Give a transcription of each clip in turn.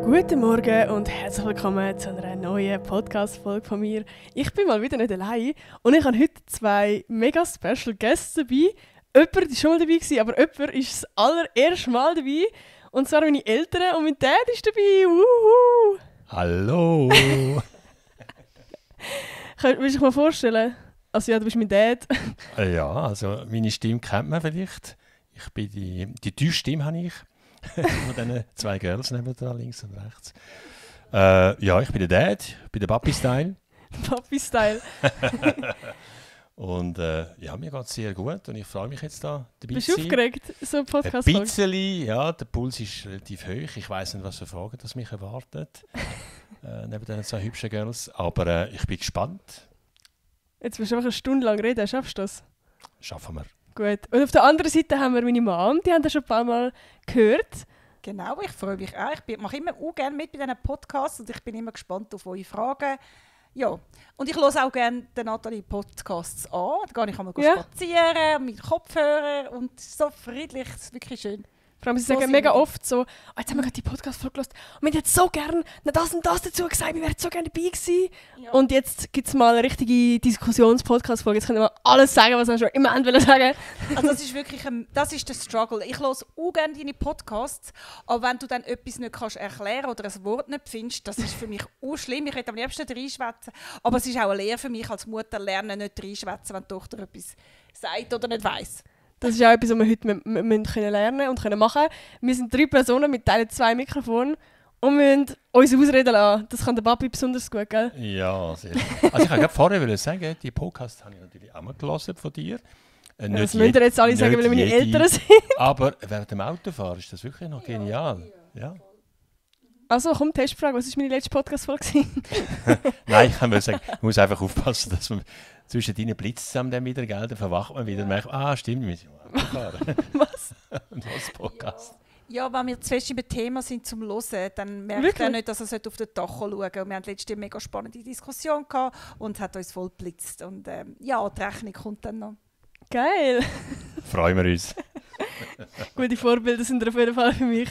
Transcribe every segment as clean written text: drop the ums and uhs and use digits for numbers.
Guten Morgen und herzlich willkommen zu einer neuen Podcast-Folge von mir. Ich bin mal wieder nicht allein und ich habe heute zwei mega Special Guests dabei. Jemand war schon mal dabei, aber jemand ist das allererste Mal dabei. Und zwar meine Eltern und mein Dad ist dabei. Wuhu! Hallo! Willst du dich mal vorstellen? Also ja, du bist mein Dad. Ja, also meine Stimme kennt man vielleicht. Ich bin die tiefste Stimme habe ich. Von diesen zwei Girls nebenan, links und rechts. Ja, ich bin der Dad, ich bin der Papi-Style. Papi-Style. Und ja, mir geht es sehr gut und ich freue mich jetzt da dabei Bist zu du sein. aufgeregt, so ein Podcast? Ein bisschen, ja, der Puls ist relativ hoch. Ich weiss nicht, was für Fragen das mich erwartet. Neben diesen zwei hübschen Girls. Aber ich bin gespannt. Jetzt willst du einfach eine Stunde lang reden, schaffst du das? Schaffen wir. Gut. Und auf der anderen Seite haben wir meine Mom, die haben wir schon ein paar Mal gehört. Genau, ich freue mich auch. Ich mache immer auch gerne mit bei diesen Podcasts und ich bin immer gespannt auf eure Fragen. Ja, und ich höre auch gerne den Nathalie Podcasts an. Da gehe ich einmal spazieren mit Kopfhörern und so friedlich, das ist wirklich schön. Vor allem, sie sagen mega oft so, jetzt haben wir gerade die Podcast-Folge gehört und wir hätten so gerne das und das dazu gesagt, wir wären so gerne dabei gewesen. Ja. Und jetzt gibt es mal eine richtige Diskussions-Podcast-Folge. Jetzt können wir alles sagen, was wir schon immer sagen wollten. Also das ist wirklich das ist der Struggle. Ich höre auch gerne deine Podcasts, aber wenn du dann etwas nicht kannst erklären oder ein Wort nicht findest, das ist für mich auch schlimm. Ich hätte am liebsten reinschwätzen. Aber es ist auch eine Lehre für mich als Mutter, lernen nicht reinschwätzen, wenn die Tochter etwas sagt oder nicht weiss. Das ist auch etwas, was wir heute müssen lernen und machen können. Wir sind 3 Personen, wir teilen 2 Mikrofone und müssen uns ausreden lassen. Das kann der Papi besonders gut, gell? Ja, sehr gut. Also ich wollte vorher sagen, die Podcasts habe ich natürlich auch mal gelesen von dir. Das müsst ihr jetzt alle sagen, weil meine Eltern sind. Aber während dem Autofahren ist das wirklich noch genial. Ja. Also komm, Testfrage, was war meine letzte Podcast-Folge? Nein, ich kann sagen, man muss einfach aufpassen, dass man zwischen deinen Blitz zusammen dann wieder, gell, dann verwacht man wieder und merkt, stimmt, wir müssen fahren. Was? Und was Podcast. Ja, wenn wir zu fest im Thema sind zum Hören, dann merkt er nicht, dass er auf den Tacho schauen sollte. Und wir hatten letztes Jahr eine mega spannende Diskussion gehabt und hat uns voll geblitzt. Und ja, die Rechnung kommt dann noch. Geil. Freuen wir uns. Gute Vorbilder sind auf jeden Fall für mich.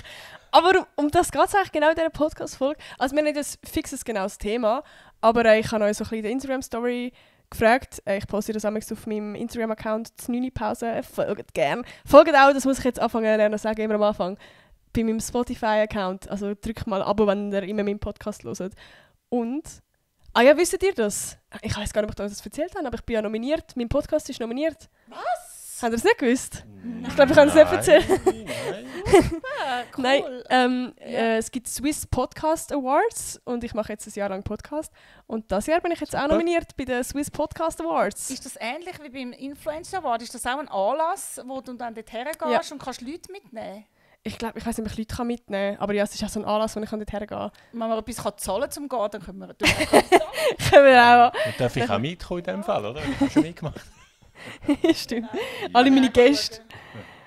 Aber um das geht es eigentlich genau in dieser Podcast-Folge. Also wir haben nicht ein fixes, genaues Thema, aber ich habe euch so ein bisschen die Instagram-Story gefragt. Ich poste das auch auf meinem Instagram-Account, die 9 Pause. Folgt gerne. Folgt auch, das muss ich jetzt anfangen lernen sagen, immer am Anfang, bei meinem Spotify-Account. Also drückt mal Abo, wenn ihr immer meinen Podcast hört. Und, ja, wisst ihr das? Ich weiß gar nicht, ob ich euch das erzählt habe, aber ich bin ja nominiert. Mein Podcast ist nominiert. Was? Habt ihr es nicht gewusst? Ich glaube, ich kann es nicht erzählen. Nein. Cool. Nein, es gibt Swiss Podcast Awards und ich mache jetzt ein Jahr lang Podcast. Und dieses Jahr bin ich jetzt auch nominiert bei den Swiss Podcast Awards. Ist das ähnlich wie beim Influencer Award? Ist das auch ein Anlass, wo du dann dort hergehst und kannst Leute mitnehmen? Ich glaube, ich weiß nicht, ob ich Leute mitnehmen kann, aber ja, es ist auch so ein Anlass, wo ich dort hergehen kann. Wenn man etwas zahlen zum Gehen, dann können wir können wir auch. Und darf ich auch mitkommen in diesem Fall, oder? Ich habe schon mitgemacht. Stimmt. Alle meine Gäste.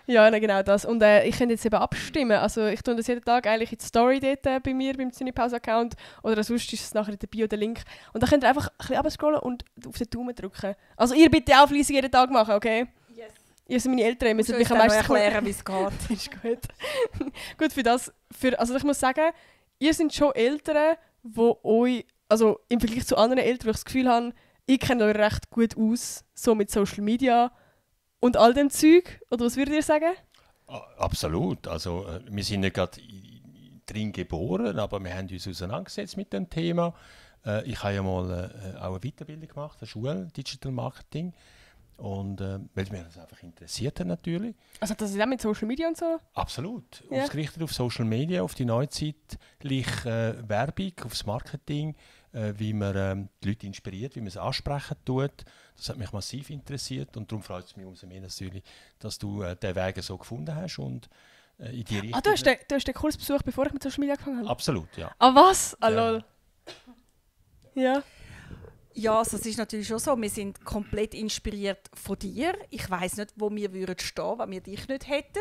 Ja, genau das. Und ich kann jetzt eben abstimmen. Also ich tue das jeden Tag eigentlich in die Story dort bei mir, beim Cinepause-Account. Oder sonst ist es nachher in der Bio der Link. Und dann könnt ihr einfach ein bisschen runterscrollen und auf den Daumen drücken. Also ihr bitte auch fleissig jeden Tag machen, okay? Yes. Ihr seid meine Eltern, ihr müsst mich am meisten erklären, wie es geht. ist gut. Gut, für das. Also ich muss sagen, ihr seid schon Eltern, die euch, also im Vergleich zu anderen Eltern, wo ich das Gefühl habe, ich kenne euch recht gut aus, so mit Social Media und all dem Zeug. Oder was würdet ihr sagen? Absolut. Also wir sind nicht gerade drin geboren, aber wir haben uns auseinandergesetzt mit dem Thema. Ich habe ja mal auch eine Weiterbildung gemacht, eine Schule, Digital Marketing. Und weil mich das einfach interessiert hat natürlich. Also das ist auch mit Social Media und so? Absolut. Ja. Ausgerichtet auf Social Media, auf die neuzeitliche Werbung, aufs Marketing, wie man die Leute inspiriert, wie man es ansprechen tut. Das hat mich massiv interessiert und darum freut es mich umso mehr natürlich, dass du den Weg so gefunden hast und in die Richtung... Du hast den Kurs besucht, bevor ich mit Social Media angefangen habe? Absolut, ja. Ah, was? Ah, lol. Ja. Ja, also es ist natürlich schon so, wir sind komplett inspiriert von dir. Ich weiss nicht, wo wir würden stehen, wenn wir dich nicht hätten.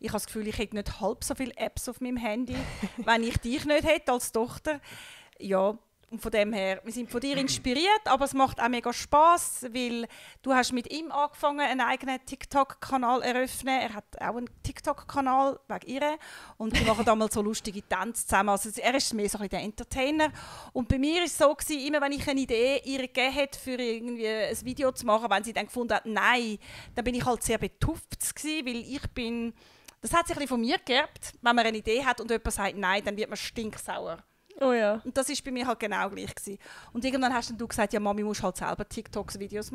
Ich habe das Gefühl, ich hätte nicht halb so viele Apps auf meinem Handy, wenn ich dich nicht hätte als Tochter. Ja, Und von dem her, wir sind von dir inspiriert, aber es macht auch mega Spass, weil du hast mit ihm angefangen, einen eigenen TikTok-Kanal eröffnen. Er hat auch einen TikTok-Kanal wegen ihr und die machen damals so lustige Tänze zusammen. Also er ist mehr so ein bisschen der Entertainer. Und bei mir war es so gewesen, immer wenn ich eine Idee ihr gegeben habe, für irgendwie ein Video zu machen, wenn sie dann gefunden hat, nein, dann bin ich halt sehr betupft gewesen, weil das hat sich ein bisschen von mir geerbt. Wenn man eine Idee hat und jemand sagt nein, dann wird man stinksauer. Oh ja. Und das war bei mir halt genau gleich gewesen. Und irgendwann hast du gesagt, ja Mami, musst halt selber TikTok-Videos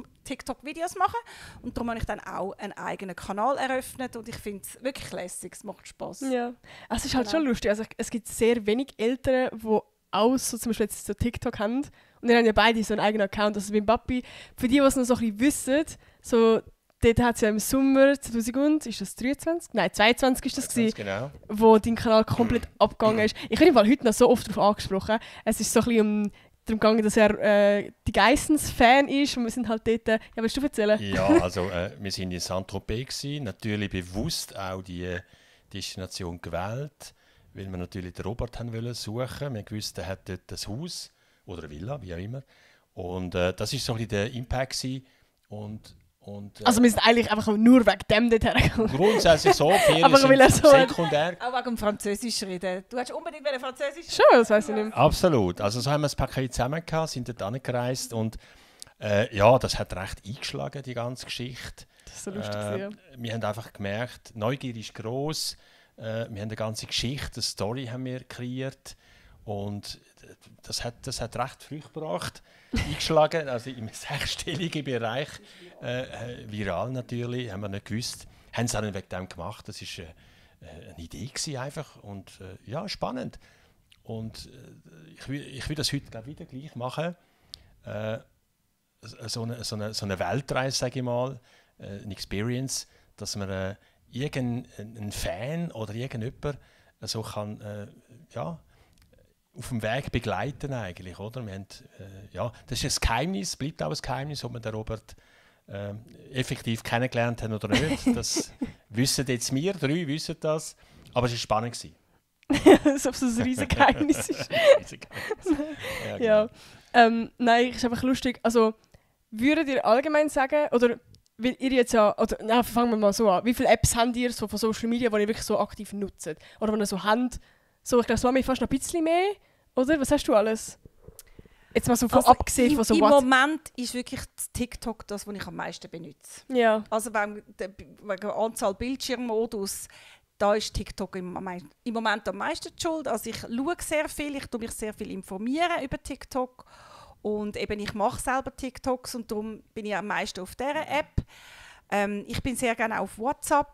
machen. Und darum habe ich dann auch einen eigenen Kanal eröffnet und ich finde es wirklich lässig, es macht Spass. Ja, es ist halt schon lustig. Also, es gibt sehr wenig Eltern, die auch so zum Beispiel jetzt so TikTok haben. Und die haben ja beide so einen eigenen Account. Also mein Papi, für die, die es noch so ein bisschen wissen, so, dort hat es ja im Sommer 2022 ist das gewesen, genau. wo dein Kanal komplett abgegangen ist. Ich werde heute noch so oft darauf angesprochen. Es ist so ein bisschen darum gegangen, dass er die Geissens-Fan ist und wir sind halt dort... Ja, willst du erzählen? Ja, also wir sind in Saint-Tropez gewesen, natürlich bewusst auch die Destination gewählt, weil wir natürlich den Robert haben wollen suchen. Wir wussten, er hat dort ein Haus oder eine Villa, wie auch immer. Und das war so ein bisschen der Impact gewesen. Also wir sind eigentlich einfach nur wegen dem dort hergekommen. Grundsätzlich so, Ferien Aber sind so sekundär. Auch wegen dem Französisch reden. Du hast unbedingt Französisch Schon, das weiss ich nicht mehr. Absolut. Also so haben wir das Paket zusammen gehabt, sind dort angereist und ja, das hat recht eingeschlagen, die ganze Geschichte. Das ist so lustig. Ja. Wir haben einfach gemerkt, Neugier ist gross. Wir haben eine ganze Geschichte, eine Story haben wir kreiert und das hat recht Früchte gebracht, eingeschlagen, also im sechsstelligen Bereich, viral natürlich, haben wir nicht gewusst, haben es auch nicht wegen dem gemacht, das war eine Idee gewesen einfach und ja, spannend. Und ich will das heute glaub, wieder gleich machen, so eine Weltreise, sage ich mal, eine Experience, dass man irgendein Fan oder irgendjemand so kann, ja, auf dem Weg begleiten eigentlich, oder? Wir haben, ja, das ist ein Geheimnis, bleibt auch ein Geheimnis, ob wir den Robert effektiv kennengelernt haben oder nicht. Das wissen jetzt wir, 3 wissen das, aber es war spannend gewesen. Als ob es ein riesiges Geheimnis ist. Ja, genau. Ja. Nein, ist einfach lustig. Also, würdet ihr allgemein sagen, oder weil ihr jetzt ja, oder na, fangen wir mal so an, wie viele Apps habt ihr so von Social Media, die ihr wirklich so aktiv nutzt? Oder wenn ihr so habt, so, ich glaube, es war mir fast noch ein bisschen mehr, oder? Was hast du alles? Jetzt mal so von abgesehen von so Im WhatsApp. Moment ist wirklich das TikTok das, was ich am meisten benutze. Ja. Also wegen der Anzahl Bildschirmmodus, da ist TikTok im Moment am meisten die schuld. Also ich schaue sehr viel, ich tue mich sehr viel informieren über TikTok. Und eben, ich mache selber TikToks und darum bin ich am meisten auf dieser App. Ich bin sehr gerne auf WhatsApp.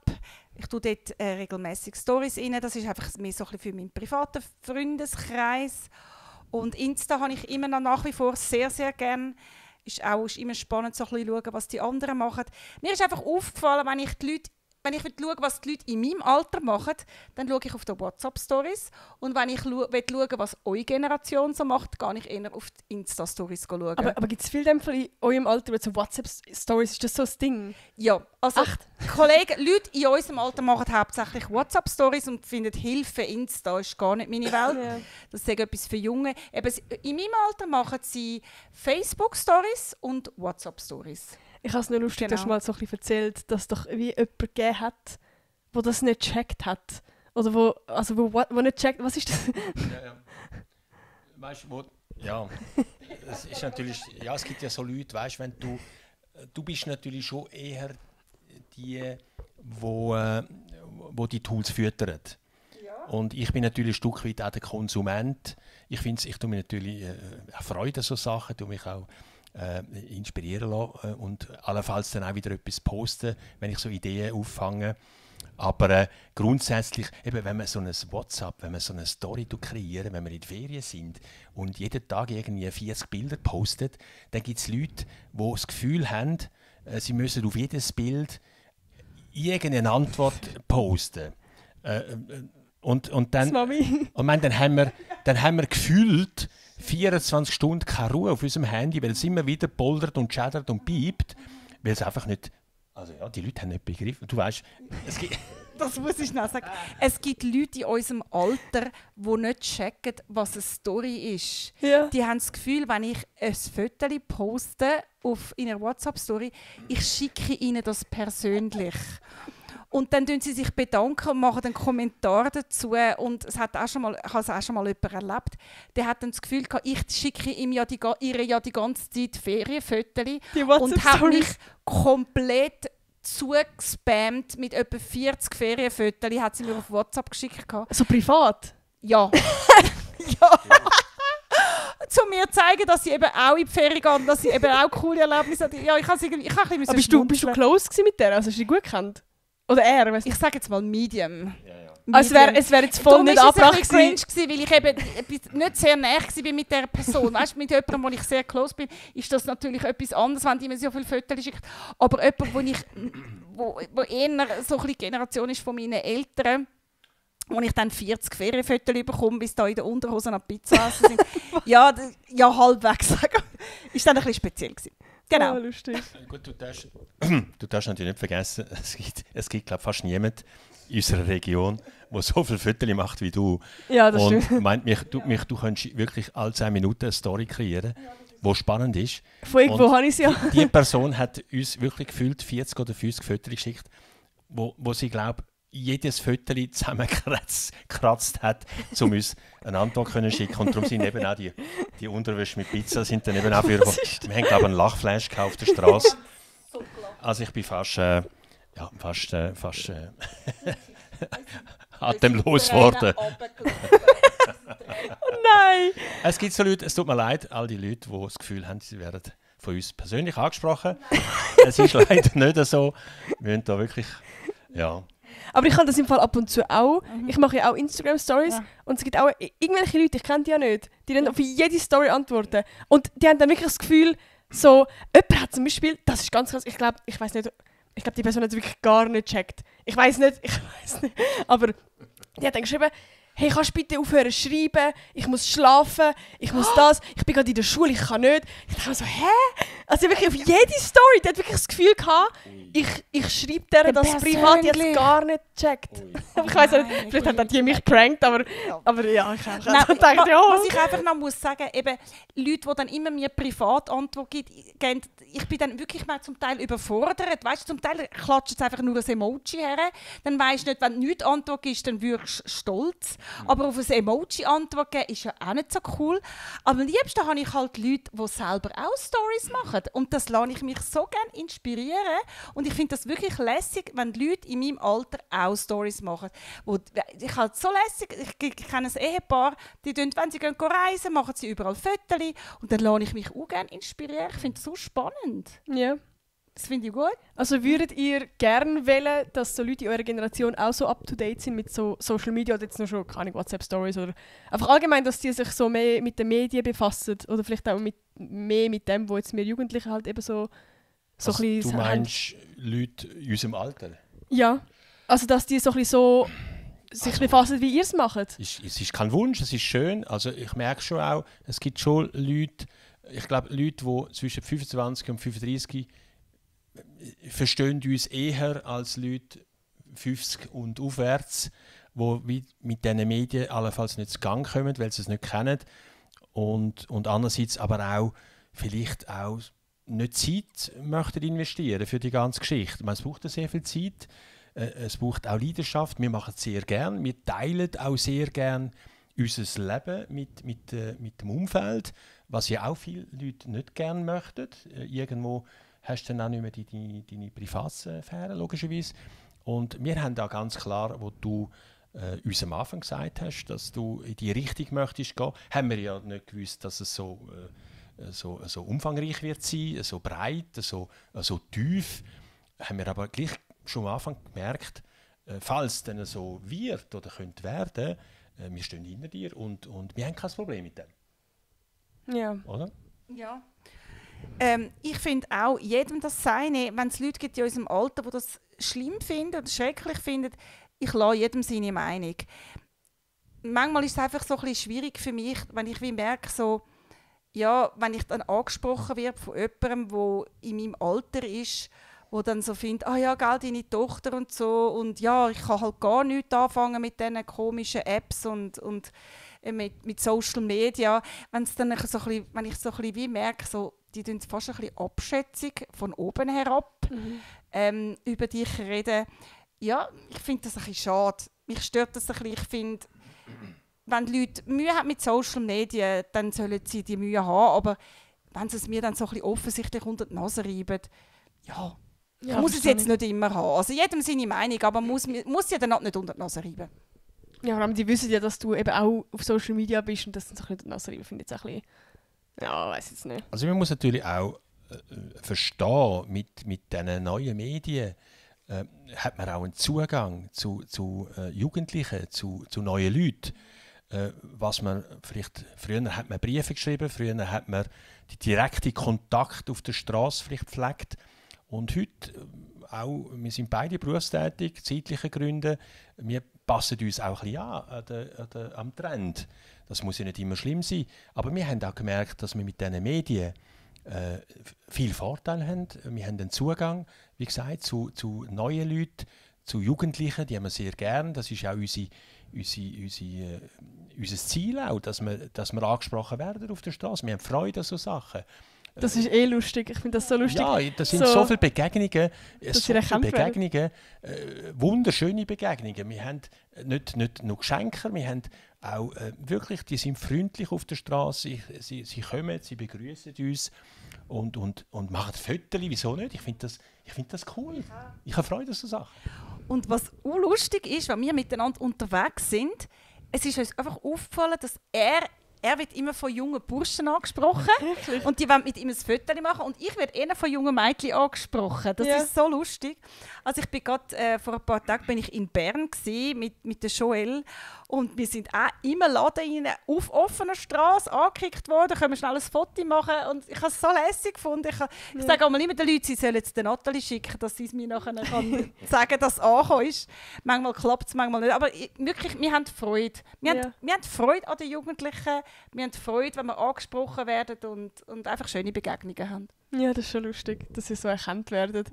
Ich tue dort regelmäßig Stories rein. Das ist einfach mehr so ein bisschen für meinen privaten Freundeskreis. Und Insta habe ich immer noch nach wie vor sehr, sehr gerne. Ist immer spannend, so ein bisschen schauen, was die anderen machen. Mir ist einfach aufgefallen, wenn ich schaue, was die Leute in meinem Alter machen, dann schaue ich auf die WhatsApp-Stories. Und wenn ich schaue, was eure Generation so macht, gehe ich eher auf die Insta-Stories schauen. Aber gibt es viele in eurem Alter mit so WhatsApp-Stories? Ist das so ein Ding? Ja, also Kollegen, Leute in unserem Alter machen hauptsächlich WhatsApp-Stories und finden Hilfe Insta ist gar nicht meine Welt. Ja. Das ist etwas für Junge. Eben, in meinem Alter machen sie Facebook-Stories und WhatsApp-Stories. Ich habe es nur lustig, dass du mal so ein bisschen erzählt, dass es doch wie jemand gegeben hat, der das nicht gecheckt hat. Oder wo nicht checkt. Was ist das? Ja. Weißt du, ja, es ist natürlich, ja, es gibt ja so Leute, weißt, wenn du bist natürlich schon eher die, wo die Tools füttern. Ja. Und ich bin natürlich ein Stück weit auch der Konsument. Ich tue mich natürlich freuen an so Sachen, tue mich auch inspirieren lassen und allenfalls dann auch wieder etwas posten, wenn ich so Ideen auffange. Aber grundsätzlich, eben, wenn man so ein WhatsApp, wenn man so eine Story kreiert, wenn wir in den Ferien sind und jeden Tag irgendwie 40 Bilder postet, dann gibt es Leute, die das Gefühl haben, sie müssen auf jedes Bild irgendeine Antwort posten. Und dann haben wir gefühlt 24 Stunden keine Ruhe auf unserem Handy, weil es immer wieder poldert und chattert und piept, weil es einfach nicht... Also ja, die Leute haben nicht begriffen. Du weißt, Das muss ich schnell sagen. Es gibt Leute in unserem Alter, die nicht checken, was eine Story ist. Ja. Die haben das Gefühl, wenn ich ein Foto poste in einer WhatsApp-Story, ich schicke ihnen das persönlich. Und dann bedanken sie sich und machen einen Kommentar dazu. Und ich habe es auch schon mal jemand erlebt, der hat dann das Gefühl gehabt, ich schicke ihm ihr die ganze Zeit Ferienfotos und habe mich komplett zugespammt mit etwa 40 Ferienfotos, hat sie mir auf WhatsApp geschickt gehabt. So privat? Ja. Ja. Zu mir zeigen, dass sie eben auch in die Ferien gehen und dass sie eben auch coole Erlebnisse hat. Ja, ich habe ein bisschen Aber bist du close mit der? Also hast du dich gut gekannt? Oder er? Ich sage jetzt mal Medium. Ja, ja. Also es wäre jetzt voll nicht abbracht gewesen. Cringe gewesen, weil ich eben nicht sehr nahe war mit dieser Person. Weißt du, mit jemandem, wo ich sehr close bin, ist das natürlich etwas anderes, wenn die mir so viele Fotos schickt. Aber jemand, wo eher so ein bisschen die Generation ist von meinen Eltern, wo ich dann 40 Ferienfotos bekomme, bis da in der Unterhose noch Pizza essen sind. ja, halbwegs sagen. Ist dann ein bisschen speziell gewesen. Genau. Oh, lustig. Gut, du darfst natürlich nicht vergessen, es gibt glaube fast niemanden in unserer Region, der so viele Fotos macht wie du. Ja, das und stimmt. Meint du könntest wirklich alle 10 Minuten eine Story kreieren, die spannend ist. Von irgendwo habe ich es ja. Die Person hat uns wirklich gefühlt 40 oder 50 Fotos geschickt, wo sie, glaube jedes Foto zusammengekratzt hat, um uns eine Antwort zu schicken. Und darum sind eben auch die Unterwäsche mit Pizza sind dann eben auch für... Wir haben, glaube ich, einen Lachflash gekauft auf der Straße. Also ich bin fast atemlos geworden. Nein! Es gibt so Leute, es tut mir leid, all die Leute, die das Gefühl haben, sie werden von uns persönlich angesprochen. Es ist leider nicht so. Wir müssen da wirklich... Ja. Aber ich kann das im Fall ab und zu auch. Ich mache ja auch Instagram-Stories. Ja. Und es gibt auch irgendwelche Leute, ich kenne die ja nicht, die dann auf jede Story antworten. Und die haben dann wirklich das Gefühl, so, jemand hat zum Beispiel, das ist ganz krass, ich glaube, die Person hat es wirklich gar nicht gecheckt. Ich weiß nicht. Aber die hat dann geschrieben, hey, kannst du bitte aufhören zu schreiben? Ich muss schlafen, ich muss das, ich bin gerade in der Schule, ich kann nicht. Ich dachte mir so, hä? Also wirklich auf jede Story, die hat wirklich das Gefühl gehabt, ich schreibe der das privat, die hat es gar nicht gecheckt. Aber ich weiss nicht, vielleicht hat die mich geprankt, aber ja, ich habe gedacht, ja. Was ich einfach noch muss sagen, eben Leute, die dann immer mir privat Antwort geben, ich bin dann wirklich mal zum Teil überfordert. Weißt du, zum Teil klatscht es einfach nur ein Emoji her. Dann weisst du nicht, wenn nichts Antwort ist, dann wirkst du stolz. Aber auf ein Emoji Antwort geben ist ja auch nicht so cool. Aber am liebsten habe ich halt Leute, die selber auch Stories machen. Und das lasse ich mich so gerne inspirieren. Und ich finde das wirklich lässig, wenn die Leute in meinem Alter auch Stories machen. Ich halt so lässig, ich kenne ein Ehepaar, die tun, wenn sie reisen, machen sie überall Fotos. Und dann lasse ich mich auch gerne inspirieren. Ich finde das so spannend. Ja. Das finde ich gut. Also würdet ihr gerne wollen, dass so Leute in eurer Generation auch so up-to-date sind mit so Social Media oder jetzt nur schon, keine WhatsApp-Stories oder einfach allgemein, dass die sich so mehr mit den Medien befassen oder vielleicht auch mehr mit dem, wo jetzt wir Jugendliche halt eben so Also, ein bisschen du meinst Leute in unserem Alter? Ja, also dass die so ein bisschen so sich befassen, wie ihr es macht. Es ist kein Wunsch, es ist schön. Also ich merke schon auch, es gibt schon Leute, ich glaube Leute, die zwischen 25 und 35 verstehen uns eher als Leute 50 und aufwärts, die mit diesen Medien allenfalls nicht zu Gang kommen, weil sie es nicht kennen. Und andererseits aber auch vielleicht auch nicht Zeit möchten investieren für die ganze Geschichte. Es braucht sehr viel Zeit, es braucht auch Leidenschaft. Wir machen es sehr gern, wir teilen auch sehr gern unser Leben mit dem Umfeld, was ja auch viele Leute nicht gerne möchten. Irgendwo hast du dann auch nicht mehr deine Privatsphäre, logischerweise. Und wir haben da ganz klar, wo du uns am Anfang gesagt hast, dass du in die Richtung möchtest gehen, haben wir ja nicht gewusst, dass es so umfangreich wird sein, so breit, so tief. Haben wir aber gleich schon am Anfang gemerkt, falls es dann so wird oder könnte werden, wir stehen hinter dir und wir haben kein Problem mit dem. Ja. Oder? Ja. Ich finde auch, jedem das Seine, wenn es Leute gibt in unserem Alter, die das schlimm finden oder schrecklich finden, ich lasse jedem seine Meinung. Manchmal ist es einfach so ein bisschen schwierig für mich, wenn ich merke, so, ja, wenn ich dann angesprochen werde von jemandem, der in meinem Alter ist wo dann so findet, ja, gell, deine Tochter und so, und ja, ich kann halt gar nichts anfangen mit diesen komischen Apps und mit Social Media. Wenn ich so ein bisschen wie merke, so, die tun fast ein bisschen Abschätzung von oben herab über dich reden. Ja, ich finde das ein bisschen schade. Mich stört das ein bisschen. Ich finde, wenn die Leute Mühe haben mit Social Media, dann sollen sie die Mühe haben. Aber wenn sie es mir dann so ein bisschen offensichtlich unter die Nase reiben, ja, muss es jetzt nicht immer haben. Also jedem seine Meinung, aber muss sie dann auch nicht unter die Nase reiben. Ja, vor allem die wissen ja, dass du eben auch auf Social Media bist und das dann so ein bisschen unter die Nase reiben, finde ich jetzt auch ein bisschen... Ja, weiß jetzt nicht. Also man muss natürlich auch verstehen, mit diesen neuen Medien hat man auch einen Zugang zu Jugendlichen, zu neuen Leuten. Was man vielleicht, früher hat man Briefe geschrieben, früher hat man die direkte Kontakt auf der Straße vielleicht gepflegt. Und heute, auch, wir sind beide berufstätig, zeitliche Gründe, wir passen uns auch ein bisschen am Trend. Das muss ja nicht immer schlimm sein. Aber wir haben auch gemerkt, dass wir mit diesen Medien viel Vorteile haben. Wir haben einen Zugang, wie gesagt, zu neuen Leuten, zu Jugendlichen, die haben wir sehr gern. Das ist auch unser Ziel, auch, dass wir angesprochen werden auf der Straße. Wir haben Freude an solchen Sachen. Das ist lustig. Ich finde das so lustig. Ja, das sind so viele Begegnungen. Wunderschöne Begegnungen. Wir haben nicht nur Geschenke, wir haben auch wirklich, die sind freundlich auf der Straße. Sie kommen, sie begrüßen uns und machen Fotos. Wieso nicht? Ich finde das cool. Ich habe Freude an so Sachen. Und was auch lustig ist, wenn wir miteinander unterwegs sind, es ist uns einfach aufgefallen, dass er wird immer von jungen Burschen angesprochen und die wollen mit ihm ein Foto machen und ich werde eher von jungen Mädchen angesprochen. Das ist so lustig. Also ich bin gerade vor ein paar Tagen bin ich in Bern mit der Joelle und wir sind auch im Laden auf offener Straße angekickt worden, können wir schnell ein Foto machen und ich habe es so lässig gefunden. Ich sage auch mal immer den Leuten, sie sollen es der Nathalie schicken, dass sie es mir nachher kann sagen, dass es angekommen ist. Manchmal klappt es, manchmal nicht. Aber wirklich, wir haben Freude. Wir haben Freude an den Jugendlichen. Wir haben Freude, wenn wir angesprochen werden und einfach schöne Begegnungen haben. Ja, das ist schon lustig, dass sie so erkannt werden.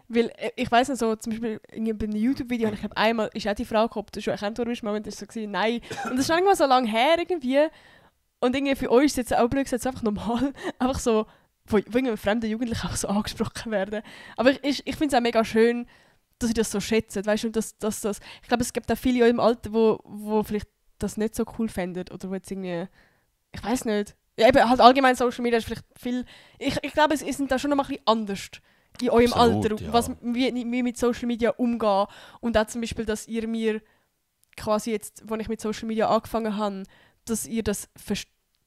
Weil, ich weiss noch so, zum Beispiel bei einem YouTube-Video, ich glaube einmal ist auch die Frau gekommen, die schon erkannt worden ist, Moment ist so gewesen, nein. Und das ist irgendwann so lange her irgendwie. Und irgendwie für euch ist es jetzt auch blöd gesagt, einfach normal, einfach so von irgendeinem fremden Jugendlichen auch so angesprochen werden. Aber ich finde es auch mega schön, dass sie das so schätzen, weißt du, dass das, ich glaube, es gibt auch viele im Alter, wo vielleicht das nicht so cool fänden oder wo jetzt irgendwie, ich weiß nicht, ja, eben halt allgemein Social Media ist vielleicht viel, ich glaube, es ist da schon noch mal ein bisschen anders in eurem Alter, wie mit Social Media umgehen und auch zum Beispiel, dass ihr mir quasi jetzt, als ich mit Social Media angefangen habe, dass ihr das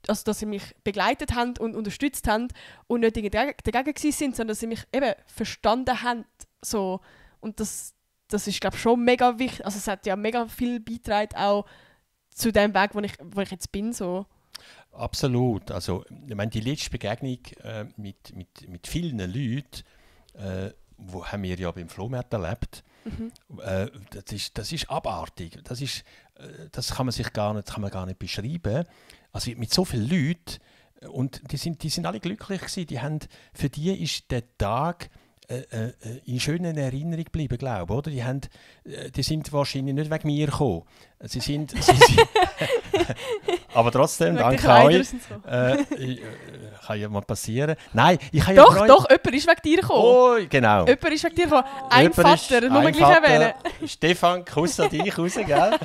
also dass ihr mich begleitet habt und unterstützt habt und nicht dagegen gewesen sind, sondern dass ihr mich eben verstanden habt, so. Und das ist, glaube ich, schon mega wichtig. Also es hat ja mega viel beigetragen auch zu dem Weg, wo ich jetzt bin, so. Absolut. Also, ich meine, die letzte Begegnung mit vielen Leuten, haben wir ja beim Flohmarkt erlebt. Das ist abartig. Das kann man gar nicht beschreiben. Also mit so vielen Leuten, und die sind alle glücklich gewesen. Für die ist der Tag in schönen Erinnerung geblieben, glaube ich, oder? Die sind wahrscheinlich nicht wegen mir gekommen. Sie sind aber trotzdem, danke euch. Kann ja mal passieren. Nein, ich habe Doch, jemand ist wegen dir gekommen. Oh, genau. Jemand ist wegen dir gekommen. Ein Vater, nur gleich erwähnen. Stefan, Kuss an dich raus, gell?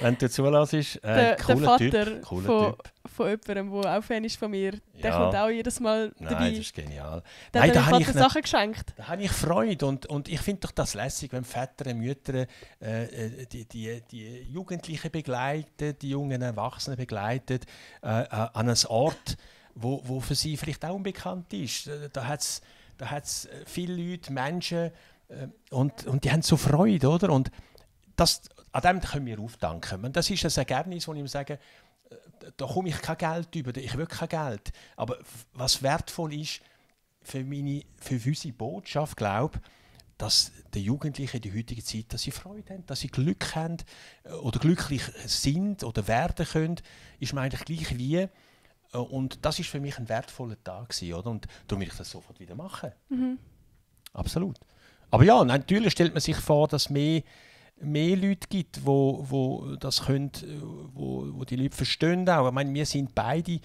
Wenn du zulässt. Der Vater von jemandem, der auch Fan ist von mir, der kommt auch jedes Mal dabei. Nein, das ist genial. Der hat meinem Vater Sachen geschenkt. Da habe ich Freude und ich finde doch das lässig, wenn Väter und Mütter die Jugendlichen begleiten, die jungen Erwachsenen begleiten an einen Ort, wo für sie vielleicht auch unbekannt ist. Da hat es viele Leute, Menschen und die haben so Freude, oder? Und an dem können wir aufdanken. Das ist ein Ergebnis, wo ich sage, da komme ich kein Geld über, ich will kein Geld. Aber was wertvoll ist für unsere Botschaft, glaube ich, dass die Jugendlichen in der heutigen Zeit, dass sie Freude haben, dass sie Glück haben oder glücklich sind oder werden können, ist mir eigentlich gleich wie. Und das ist für mich ein wertvoller Tag gewesen, oder? Und darum will ich das sofort wieder machen. Absolut. Aber ja, natürlich stellt man sich vor, dass mehr Leute gibt, wo das können, wo die Leute verstehen auch. Ich meine, wir sind beide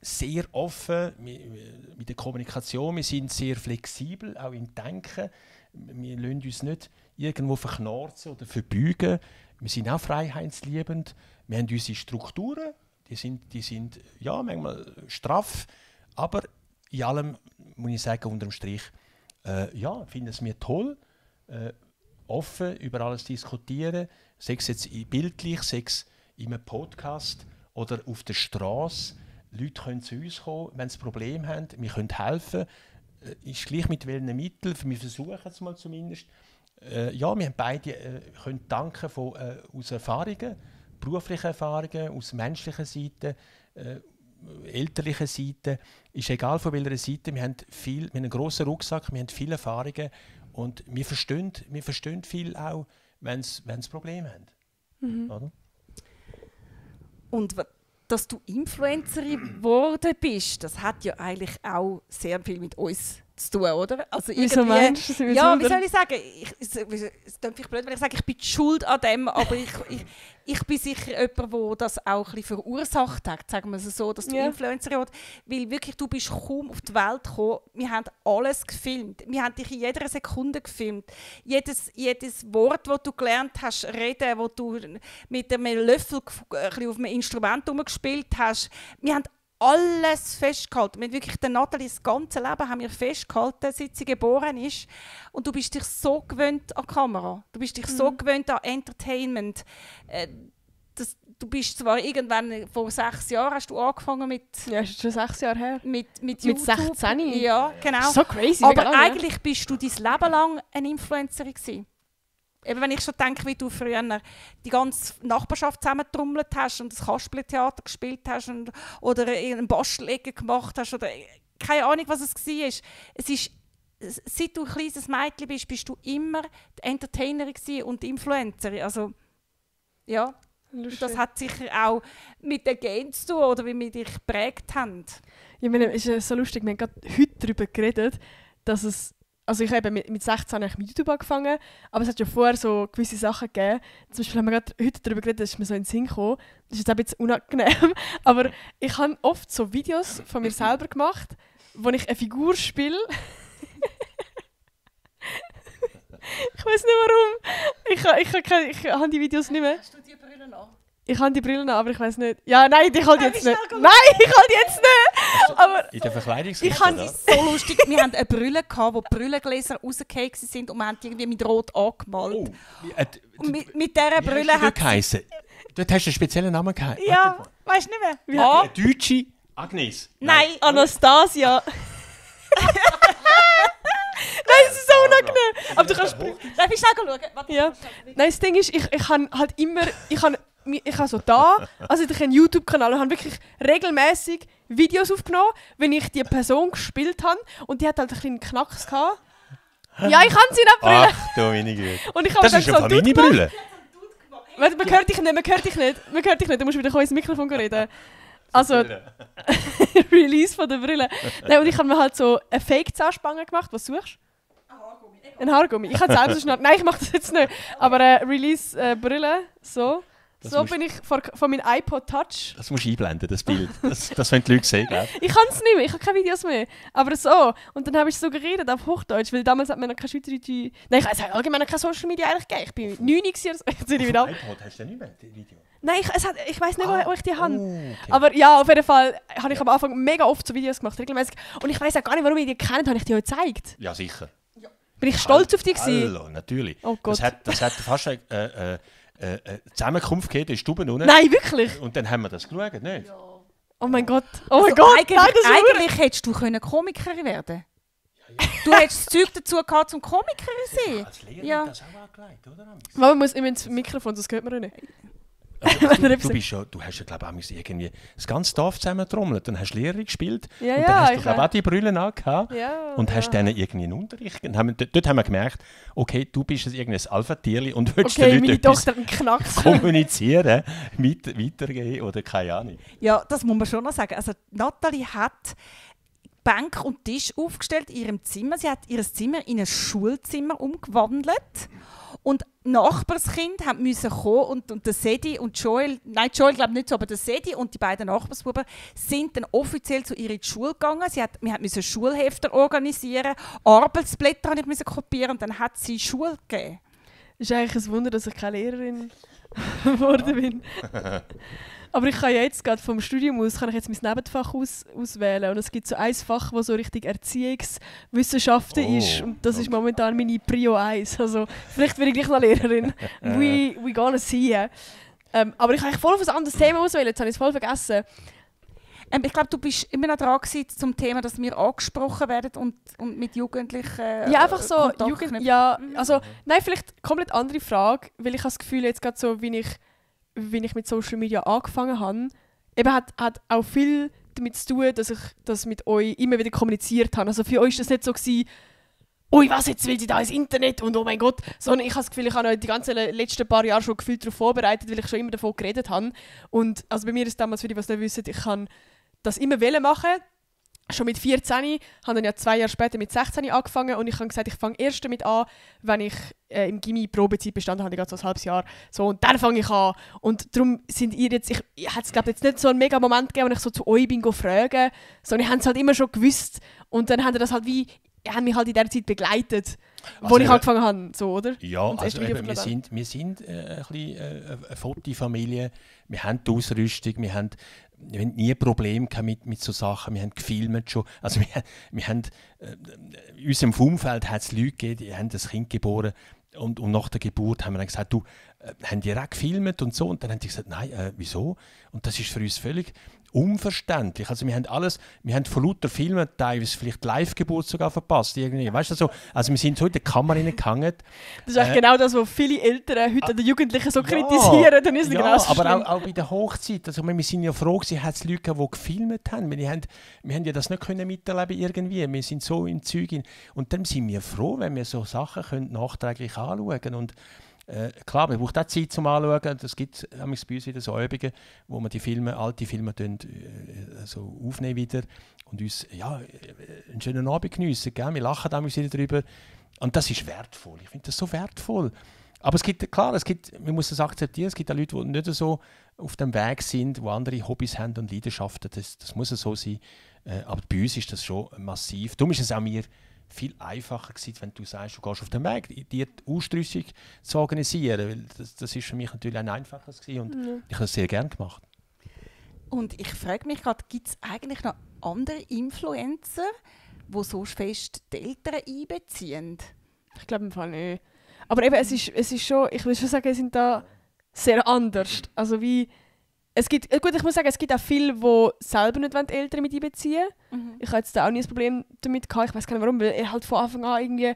sehr offen mit der Kommunikation, wir sind sehr flexibel, auch im Denken. Wir lassen uns nicht irgendwo verknarzen oder verbeugen. Wir sind auch freiheitsliebend. Wir haben unsere Strukturen, die sind ja, manchmal straff, aber in allem muss ich sagen, unterm Strich, finden es mir toll, offen über alles diskutieren, sei es jetzt bildlich, sei es in einem Podcast oder auf der Straße. Leute können zu uns kommen, wenn sie Probleme haben, wir können helfen. Ist gleich mit welchen Mitteln, wir versuchen es mal zumindest. Wir haben beide können danken aus Erfahrungen, beruflichen Erfahrungen, aus menschlicher Seite, elterlicher Seite. Ist egal von welcher Seite, wir haben einen grossen Rucksack, wir haben viele Erfahrungen und wir verstehen viel auch, wenn sie Probleme haben. Mhm. Oder? Und dass du Influencerin geworden bist, das hat ja eigentlich auch sehr viel mit uns zu tun, oder? Also Wieso meinst du das? Ja, wie soll ich sagen? Es klingt vielleicht blöd, wenn ich sage, ich bin die schuld an dem, aber ich bin sicher jemand, der das auch ein bisschen verursacht hat, sagen wir es so, dass du Influencerin wirst. Weil wirklich, du bist kaum auf die Welt gekommen, wir haben alles gefilmt. Wir haben dich in jeder Sekunde gefilmt. Jedes Wort, das du gelernt hast, reden, wo du mit einem Löffel ein bisschen auf einem Instrument herumgespielt hast. Wir haben alles festgehalten. Wir haben wirklich der Nathalie das ganze Leben haben wir festgehalten, seit sie geboren ist. Und du bist dich so gewöhnt an die Kamera. Du bist dich so gewöhnt an Entertainment. Du bist zwar irgendwann, vor 6 Jahren hast du angefangen mit... Ja, ist schon 6 Jahre her. Mit YouTube. 16? Ja, genau. So crazy. Aber eigentlich bist du dein Leben lang eine Influencerin gewesen. Eben, wenn ich schon denke, wie du früher die ganze Nachbarschaft zusammengetrommelt hast und das Kasperletheater gespielt hast oder einen Bastelecke gemacht hast oder keine Ahnung, was es war. Es ist, seit du ein kleines Mädchen bist du immer die Entertainerin und die Influencerin. Also, ja, das hat sicher auch mit den Genen zu tun oder wie wir dich geprägt haben. Ich meine, es ist so lustig, wir haben gerade heute darüber geredet, dass es... Also ich habe mit 16 mit YouTube angefangen, aber es hat ja vorher so gewisse Sachen gegeben. Zum Beispiel haben wir gerade heute darüber geredet, dass mir so in den Sinn gekommen. Das ist jetzt ein bisschen unangenehm, aber ich habe oft so Videos von mir selber gemacht, wo ich eine Figur spiele. Ich weiß nicht warum. Ich habe die Videos nicht mehr. Hast du die Brille an? Ich habe die Brille an, aber ich weiß nicht. Ja, nein, ich habe die jetzt nicht. Nein, ich habe die jetzt nicht. Aber in der Verkleidungsrichtung? Ich fand es so lustig. Wir hatten eine Brille, wo die Brillengläser rausgefallen sind und wir haben die irgendwie mit Rot angemalt. Und mit dieser Brille hat es... Dort hast du einen speziellen Namen gehabt. Ja, weißt du nicht mehr? Eine deutsche Agnes. Nein. Anastasia. Nein, es ist so unangenehm. Aber du kannst... Darf ich schnell schauen? Warte, Ja. Nein, das Ding ist, ich habe halt immer... Ich habe so da, also ich habe einen YouTube-Kanal und habe wirklich regelmäßig Videos aufgenommen, wenn ich die Person gespielt habe und die hat halt ein bisschen Knacks gehabt. Ja, ich habe sie in der Brille. Ach du meine Güte. Und ich habe Das dann ist ja meine Brille. Warte, man hört dich nicht, du musst wieder ins Mikrofon reden. Also, Release von der Brille. Nein, und ich habe mir halt so eine Fake-Zahnspange gemacht. Was suchst du? Ein Haargummi. Ich kann selber so schnell... Nein, ich mache das jetzt nicht. Aber Release Brille, so. So bin ich von meinem iPod Touch. Das musst du einblenden, das Bild. Das wollen die Leute sehen, glaube ich. Ich kann es nicht mehr, ich habe keine Videos mehr. Aber so. Und dann habe ich so geredet auf Hochdeutsch, weil damals hat man noch keine Schweizerdeutsche... Nein, es hat allgemein noch keine Social Media eigentlich gegeben. Ich bin 9 oder so. Ich ziehe wieder ab. iPod hast du denn nicht mehr, die Video? Nein, ich weiß nicht, wo ich die habe. Okay. Aber ja, auf jeden Fall habe ich am Anfang mega oft so Videos gemacht, regelmäßig. Und ich weiß auch gar nicht, warum ich die kennt, habe ich die heute gezeigt. Ja, sicher. Bin ich stolz auf dich gewesen? Hallo, natürlich. Oh Gott. Das hat fast eine Zusammenkunft gegeben, in Stuben unten. Nein, wirklich? Und dann haben wir das geschaut, nicht? Oh mein Gott. Oh mein Gott. Eigentlich hättest du Komikerin werden. Du hättest das Zeug dazu gehabt, zum Komikerin zu sein. Als Lehrer Ja. das auch angelegt, oder? Man muss immer ins Mikrofon, das hört man auch nicht. Du hast ja, glaube ich, irgendwie das ganze Dorf zusammengetrommelt. Dann hast du Lehrerin gespielt. Ja, und ja, dann hast du, ich glaube ich, auch die Brille angehabt. Ja, und hast denen irgendwie einen Unterricht gegeben. Dort haben wir gemerkt, okay, du bist irgendein Alpha-Tierli und willst okay, den meine Leuten etwas Tochter hat einen Knacks. kommunizieren, weitergeben oder keine Ahnung. Ja, das muss man schon noch sagen. Also Nathalie hat Bänke und Tisch aufgestellt in ihrem Zimmer. Sie hat ihr Zimmer in ein Schulzimmer umgewandelt. Und Nachbarskind mussten kommen und der Sedi und Joel, nein, Joel glaube nicht so, aber der Sedi und die beiden Nachbarsbuben sind dann offiziell zu ihr in die Schule gegangen. Wir mussten Schulhefter organisieren, Arbeitsblätter musste ich kopieren und dann hat sie Schule gegeben. Es ist eigentlich ein Wunder, dass ich keine Lehrerin geworden bin. Aber ich kann ja jetzt gerade vom Studium aus kann ich jetzt mein Nebenfach auswählen. Und es gibt so ein Fach, das so richtig Erziehungswissenschaften ist. Und das ist momentan meine Prio 1. Also vielleicht werde ich gleich noch Lehrerin. We gonna see. Aber ich kann eigentlich voll auf ein anderes Thema auswählen. Jetzt habe ich es voll vergessen. Ich glaube, du bist immer noch dran gewesen zum Thema, dass wir angesprochen werden und mit Jugendlichen ja, einfach so. Ja, also, nein, vielleicht komplett andere Frage. Weil ich habe das Gefühl, jetzt gerade so, wie ich mit Social Media angefangen habe, eben hat auch viel damit zu tun, dass ich das mit euch immer wieder kommuniziert habe. Also für euch war das nicht so gewesen, «Ui, was, jetzt will sie da ins Internet?» und «Oh mein Gott!» Sondern ich habe das Gefühl, ich habe euch die ganzen letzten paar Jahre schon gefühlt darauf vorbereitet, weil ich schon immer davon geredet habe. Und also bei mir ist damals, für die, die es nicht wissen, ich kann das immer machen. Schon mit 14, habe dann ja 2 Jahre später mit 16 angefangen und ich habe gesagt, ich fange erst damit an, wenn ich im Gymi Probezeit bestanden habe, gerade so ein halbes Jahr. So, und dann fange ich an. Und darum sind ihr jetzt, ich hätte es glaube jetzt nicht so einen mega Moment gegeben, wo ich so zu euch bin fragen, sondern ich habe es halt immer schon gewusst. Und dann haben wir das halt haben mich halt in der Zeit begleitet, wo ich angefangen habe, so, oder? Ja, also wir sind ein bisschen eine Fotofamilie, wir haben die Ausrüstung, wir haben nie Probleme mit so Sachen, wir haben gefilmt schon, also wir haben in unserem Umfeld hat es Leute gegeben, die haben das Kind geboren und nach der Geburt haben wir dann gesagt, haben die auch gefilmt und so, und dann haben die gesagt, nein, wieso? Und das ist für uns völlig unverständlich. Also wir haben von lauter Filmen teilweise vielleicht die Live-Geburt sogar verpasst. Irgendwie. Weißt du, also wir sind so in der Kamera reingehangen. Das ist eigentlich genau das, was viele Eltern heute an den Jugendlichen so kritisieren. Dann ist es genau so aber auch bei der Hochzeit. Also wir sind ja froh, es hat Leute gegeben, die gefilmt haben. Wir haben ja das nicht miterleben irgendwie. Wir sind so im Zeug. Und dann sind wir froh, wenn wir so Sachen nachträglich anschauen können. Und klar, man braucht auch Zeit zum Anschauen. Es gibt bei uns wieder so Übungen, wo wir alte Filme so aufnehmen wieder und uns einen schönen Abend geniessen. Gell? Wir lachen dann wieder darüber. Und das ist wertvoll. Ich finde das so wertvoll. Aber es gibt, man muss das akzeptieren, es gibt auch Leute, die nicht so auf dem Weg sind, die andere Hobbys haben und Leidenschaften. Das muss so sein. Aber bei uns ist das schon massiv. Darum ist es auch mir viel einfacher gewesen, wenn du sagst, du gehst auf den Weg, die Ausrüstung zu organisieren. Weil das ist für mich natürlich ein einfaches gewesen und ich habe es sehr gerne gemacht. Und ich frage mich gerade, gibt es eigentlich noch andere Influencer, die so fest die Eltern einbeziehen? Ich glaube im Fall nicht. Aber eben, es ist schon, ich würde schon sagen, es sind da sehr anders. Also wie, ich muss sagen, es gibt auch viele, die selber nicht die Eltern mit einbeziehen wollen. Ich habe jetzt da auch nie ein Problem damit gehabt. Ich weiß gar nicht warum, weil er halt von Anfang an irgendwie,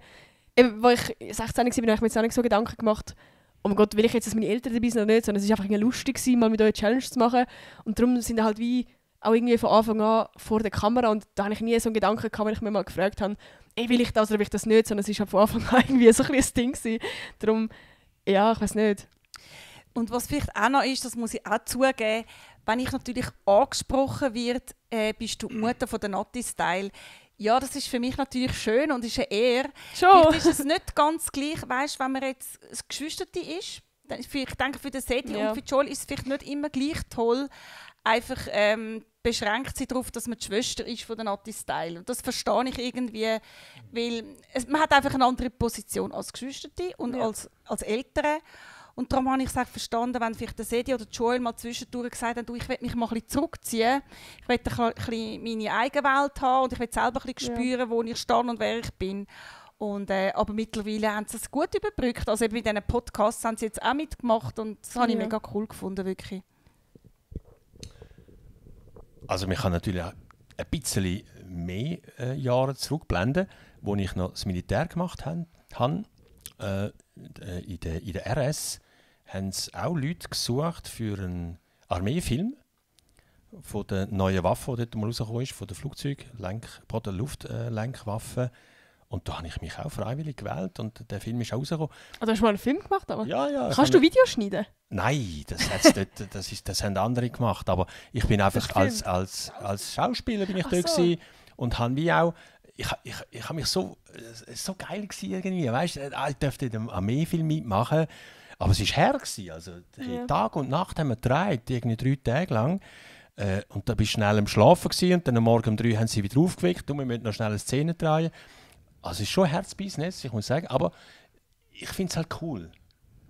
eben, als ich 16 war, habe ich mir jetzt auch nicht so Gedanken gemacht, oh mein Gott, will ich jetzt, dass meine Eltern dabei sind oder nicht, sondern es war einfach irgendwie lustig, mal mit euch eine Challenge zu machen. Und darum sind halt wie auch irgendwie von Anfang an vor der Kamera und da habe ich nie so einen Gedanken gehabt, wenn ich mir mal gefragt habe, will ich das oder will ich das nicht, sondern es war halt von Anfang an irgendwie so ein Ding gewesen. Darum, ja, ich weiß nicht. Und was vielleicht auch noch ist, das muss ich auch zugeben, wenn ich natürlich angesprochen werde, bist du Mutter von der Nati Style. Ja, das ist für mich natürlich schön und ist eine Ehre. Schon. Vielleicht ist es nicht ganz gleich, weißt, wenn man jetzt ein Geschwisterte ist. Ich denke, für den Sedi und für Joel ist es vielleicht nicht immer gleich toll, einfach beschränkt sie darauf, dass man die Schwester ist von der Nati Style. Und das verstehe ich irgendwie, weil man hat einfach eine andere Position als Geschwisterte und als Eltern. Und darum habe ich es verstanden, wenn vielleicht der Sedi oder Joel mal zwischendurch gesagt haben, ich will mich mal ein bisschen zurückziehen, ich will ein bisschen meine eigene Welt haben und ich will selber ein bisschen spüren, wo ich stehe und wer ich bin. Und, aber mittlerweile haben sie es gut überbrückt. Also eben in diesen Podcasts haben sie jetzt auch mitgemacht und das habe ich mega cool gefunden, wirklich. Also man kann natürlich auch ein bisschen mehr Jahre zurückblenden, wo ich noch das Militär gemacht habe. In der RS haben sie auch Leute gesucht für einen Armeefilm von der neuen Waffe, die dort mal rausgekommen ist, von der Luftlenkwaffe. Und da habe ich mich auch freiwillig gewählt und der Film ist auch rausgekommen. Also hast du mal einen Film gemacht? Aber? Ja. Kannst du Videos schneiden? Nein, das haben andere gemacht. Aber ich bin einfach als Schauspieler bin ich dort gewesen. und habe wie auch, ich habe mich so geil gewesen irgendwie, weißt, ich durfte am Armeefilm mitmachen, aber es war her gewesen, also Tag und Nacht haben wir gedreht, irgendwie 3 Tage lang. Und dann bist du schnell am Schlafen gewesen, und dann am Morgen um 3 haben sie wieder aufgeweckt und wir müssen noch schnell eine Szene drehen. Also es ist schon ein Herzbusiness, ich muss sagen, aber ich finde es halt cool.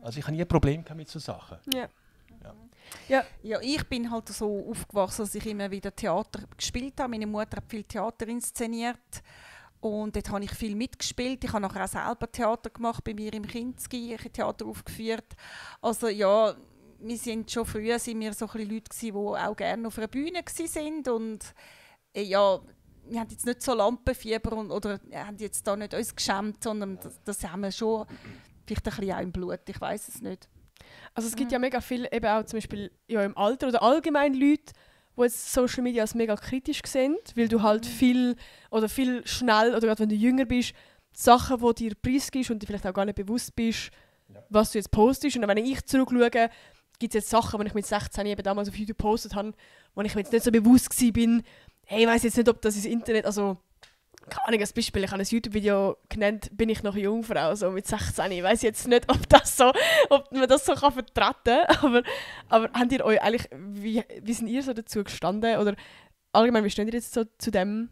Also ich habe nie ein Problem mit so Sachen. Ja, ich bin halt so aufgewachsen, dass ich immer wieder Theater gespielt habe. Meine Mutter hat viel Theater inszeniert und dort habe ich viel mitgespielt. Ich habe nachher auch selber Theater gemacht, bei mir im Kinski, ich habe Theater aufgeführt. Also ja, wir sind schon früher so ein bisschen Leute gewesen, die auch gerne auf einer Bühne waren und ja, wir haben jetzt nicht so Lampenfieber oder haben jetzt da nicht uns geschämt, sondern das haben wir schon vielleicht ein bisschen auch im Blut, ich weiß es nicht. Also es gibt ja mega viel, eben auch zum Beispiel ja, im Alter oder allgemein Leute, die jetzt Social Media als mega kritisch sehen, weil du halt viel schnell, oder gerade wenn du jünger bist, Sachen, die dir preisgibst und dir vielleicht auch gar nicht bewusst bist, was du jetzt postest. Und wenn ich zurückschaue, gibt es jetzt Sachen, die ich mit 16 eben damals auf YouTube gepostet habe, wo ich mir jetzt nicht so bewusst war, hey, ich weiss jetzt nicht, ob das ins Internet, also keine Ahnung, als Beispiel, ich habe ein YouTube-Video genannt, bin ich noch Jungfrau, so mit 16. Ich weiss jetzt nicht, ob man das so vertreten kann, aber habt ihr euch eigentlich, wie sind ihr so dazu gestanden? Oder allgemein, wie steht ihr jetzt so zu dem,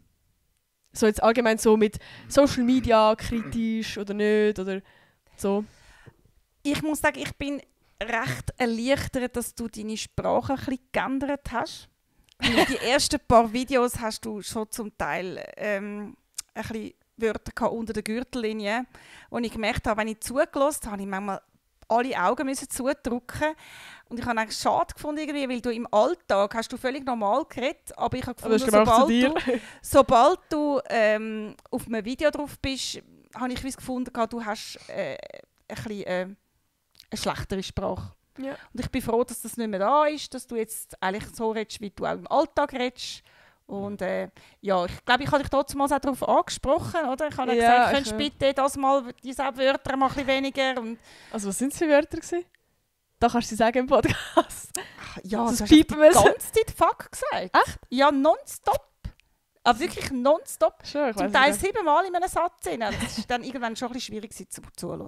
so jetzt allgemein so mit Social Media, kritisch oder nicht, oder so? Ich muss sagen, ich bin recht erleichtert, dass du deine Sprache ein bisschen geändert hast. Die ersten paar Videos hast du schon zum Teil ein bisschen Wörter unter der Gürtellinie, wo ich gemerkt habe, wenn ich zugelassen habe, habe ich manchmal alle Augen zudrücken. Und ich habe es schade gefunden, irgendwie, weil du im Alltag hast du völlig normal geredet, aber ich habe gefunden, sobald du auf einem Video drauf bist, habe ich gefunden, du hast ein bisschen eine schlechtere Sprache. Ja. Und ich bin froh, dass das nicht mehr da ist, dass du jetzt eigentlich so redest, wie du auch im Alltag redest. Und ja, ich glaube, ich habe dich damals auch darauf angesprochen, oder? Ich habe gesagt, könntest du bitte das mal, diese Wörter mal ein bisschen weniger. Und also was waren es für Wörter gewesen? Da kannst du sagen im Podcast. Ja, das hast du die ganze Zeit Fuck gesagt. Echt? Ja, nonstop. Also wirklich nonstop. Sure, zum Teil 7-mal in einem Satz. Das ist dann irgendwann schon ein bisschen schwierig zuzuhören.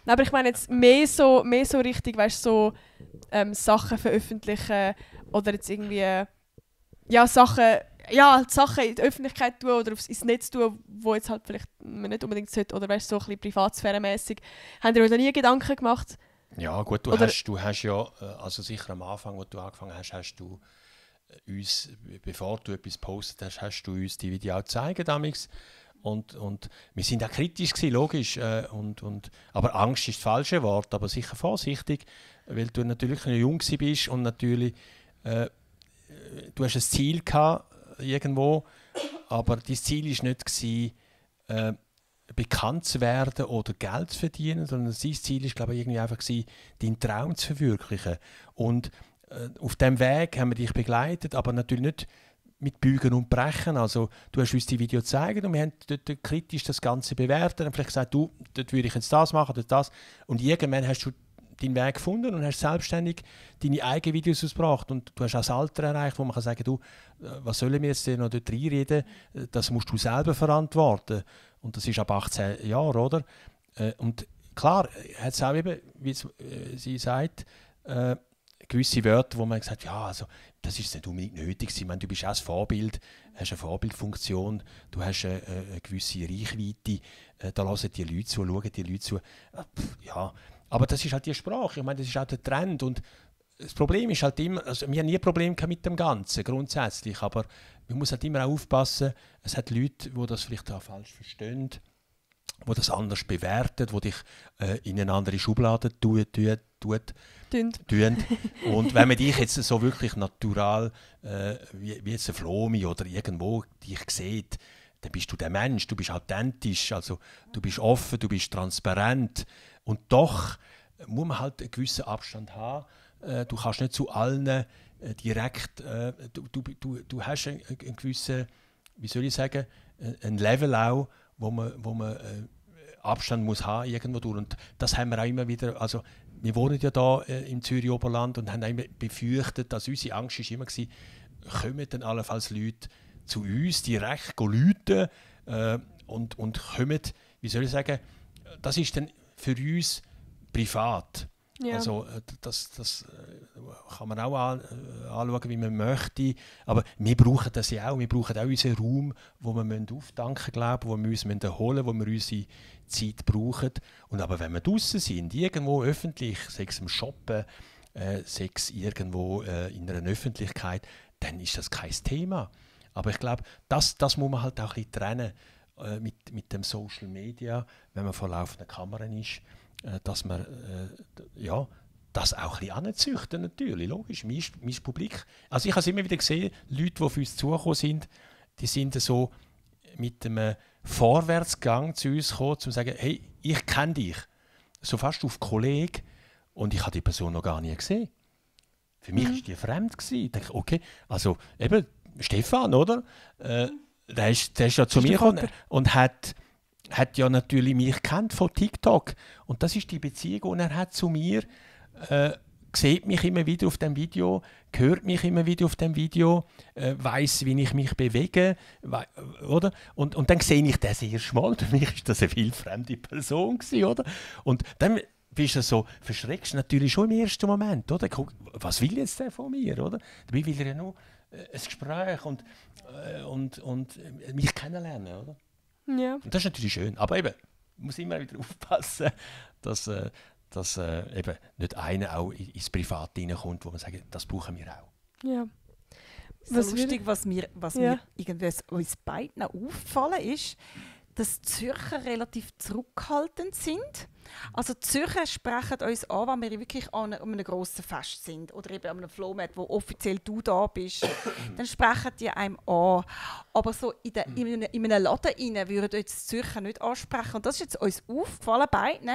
Nein, aber ich meine jetzt mehr so richtig, weißt du, so Sachen veröffentlichen oder jetzt irgendwie Sachen in die Öffentlichkeit tun oder ins Netz tun, wo jetzt halt vielleicht man nicht unbedingt sollte, oder weißt, so ein bisschen privatsphärenmässig. Habt ihr euch da nie Gedanken gemacht? Ja gut, du hast ja, also sicher am Anfang, wo du angefangen hast du uns, bevor du etwas postet hast du uns die Videos gezeigt damals. Und wir sind auch kritisch gewesen, logisch. Aber Angst ist das falsche Wort, aber sicher vorsichtig, weil du natürlich noch jung bist und natürlich du hast ein Ziel gehabt, irgendwo, aber dein Ziel war nicht gewesen, bekannt zu werden oder Geld zu verdienen, sondern sein Ziel war, glaube ich, irgendwie einfach gewesen, deinen Traum zu verwirklichen. Und auf diesem Weg haben wir dich begleitet, aber natürlich nicht mit Bügen und Brechen. Also, du hast uns die Video gezeigt und wir haben dort kritisch das Ganze bewertet und vielleicht gesagt, du, dort würde ich jetzt das machen oder das. Und irgendwann hast du deinen Weg gefunden und hast selbstständig deine eigenen Videos ausgebracht. Und du hast auch das Alter erreicht, wo man kann sagen, du, was sollen wir jetzt noch dort reinreden? Das musst du selber verantworten. Und das ist ab 18 Jahren, oder? Und klar, hat es auch eben, wie sie sagt, gewisse Wörter, wo man gesagt hat, ja, also, das ist nicht unbedingt nötig. Ich meine, du bist auch ein Vorbild, hast eine Vorbildfunktion, du hast eine gewisse Reichweite, da hören die Leute zu, schauen die Leute zu. Ja, aber das ist halt die Sprache, ich meine, das ist auch der Trend. Und das Problem ist halt immer, also wir haben nie ein Problem mit dem Ganzen, grundsätzlich, aber man muss halt immer auch aufpassen, es hat Leute, die das vielleicht auch falsch verstehen, die das anders bewerten, die dich in eine andere Schublade tun. Und wenn man dich jetzt so wirklich natural, wie jetzt ein Flomi oder irgendwo dich sieht, dann bist du der Mensch, du bist authentisch, also du bist offen, du bist transparent. Und doch muss man halt einen gewissen Abstand haben. Du kannst nicht zu allen direkt, du hast einen gewissen, wie soll ich sagen, ein Level auch, wo man Abstand muss haben irgendwo durch. Und das haben wir auch immer wieder, also wir wohnen ja da im Zürich Oberland und haben auch immer befürchtet, dass unsere Angst ist immer gewesen, kommen dann allenfalls Leute zu uns direkt läuten und kommen, wie soll ich sagen, das ist dann für uns privat. Ja. Also das kann man auch anschauen, wie man möchte. Aber wir brauchen das ja auch. Wir brauchen auch unseren Raum, wo wir auftanken glaube, wo wir uns erholen müssen, wo wir unsere Zeit brauchen. Und aber wenn wir draußen sind, irgendwo öffentlich, sei es im Shoppen, sei es irgendwo in einer Öffentlichkeit, dann ist das kein Thema. Aber ich glaube, das muss man halt auch ein bisschen trennen mit dem Social Media, wenn man vor laufender Kamera ist. Dass man das auch ein bisschen anzüchten, natürlich, logisch, mein Publikum. Also ich habe es immer wieder gesehen, Leute, die auf uns zugekommen sind, die sind so mit einem Vorwärtsgang zu uns gekommen, um zu sagen, hey, ich kenne dich, so fast auf Kollege, und ich habe die Person noch gar nie gesehen. Für mich war die fremd gewesen. Ich dachte, okay, also eben, Stefan, oder? Der ist ja zu mir gekommen und hat ja natürlich mich kennt von TikTok. Und das ist die Beziehung, die er hat zu mir. Sieht mich immer wieder auf dem Video, hört mich immer wieder auf dem Video, weiss, wie ich mich bewege. Oder? Und dann sehe ich das erste Mal. Für mich war das eine wildfremde Person gewesen, oder? Und dann bist du so, verschreckst natürlich schon im ersten Moment. Oder? Guck, was will jetzt der von mir? Oder? Dabei will er ja nur ein Gespräch und mich kennenlernen. Oder? Ja. Und das ist natürlich schön, aber eben, man muss immer wieder aufpassen, dass eben nicht einer auch ins Private reinkommt, wo man sagt, das brauchen wir auch. Ja. Was lustig, was mir irgendwie uns beiden auffallen ist, dass Zürcher relativ zurückhaltend sind. Also Zürcher sprechen uns an, wenn wir wirklich an einem grossen Fest sind oder eben an einem Flohmarkt, wo offiziell du da bist, dann sprechen die einem an. Aber so in einem Laden rein würden uns Zürcher nicht ansprechen. Und das ist jetzt uns aufgefallen, beiden.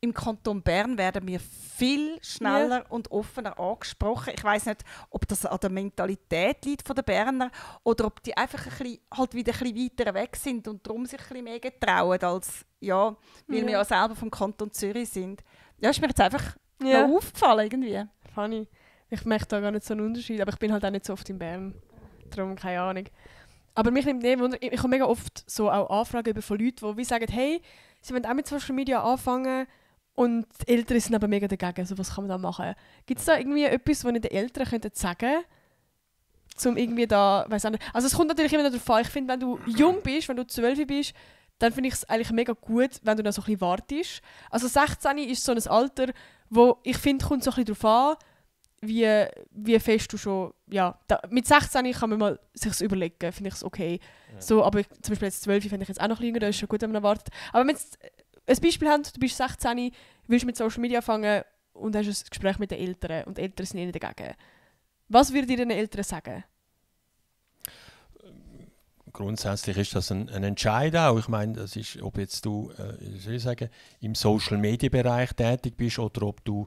Im Kanton Bern werden wir viel schneller und offener angesprochen. Ich weiss nicht, ob das an der Mentalität liegt von den Berner oder ob die einfach wieder ein bisschen weiter weg sind und darum sich ein bisschen mehr getrauen, als weil wir ja selber vom Kanton Zürich sind. Ja, ist mir jetzt einfach noch aufgefallen irgendwie. Funny. Ich merke da gar nicht so einen Unterschied, aber ich bin halt auch nicht so oft in Bern. Darum keine Ahnung. Aber mich nimmt nicht Wunder, ich habe mega oft so auch Anfragen von Leuten, die sagen, hey, sie wollen auch mit Social Media anfangen und die Eltern sind aber mega dagegen. Also was kann man da machen? Gibt es da irgendwie etwas, was den Eltern sagen könnten, um irgendwie da, weiss nicht. Also es kommt natürlich immer darauf an. Ich finde, wenn du jung bist, wenn du 12 bist, dann finde ich es eigentlich mega gut, wenn du noch so ein bisschen wartest. Also 16 ist so ein Alter, wo ich finde, kommt so ein bisschen darauf an, wie fest du schon... Ja, mit 16 kann man mal sich überlegen, finde ich es okay. Ja. So, aber zum Beispiel jetzt 12 finde ich jetzt auch noch jünger, das ist schon gut, wenn man wartet. Aber wenn wir jetzt ein Beispiel haben, du bist 16, willst mit Social Media anfangen und hast ein Gespräch mit den Eltern und die Eltern sind nicht dagegen. Was würdet ihr den Eltern sagen? Grundsätzlich ist das ein Entscheid auch. Ich meine, das ist, ob jetzt du soll ich sagen, im Social-Media-Bereich tätig bist oder ob du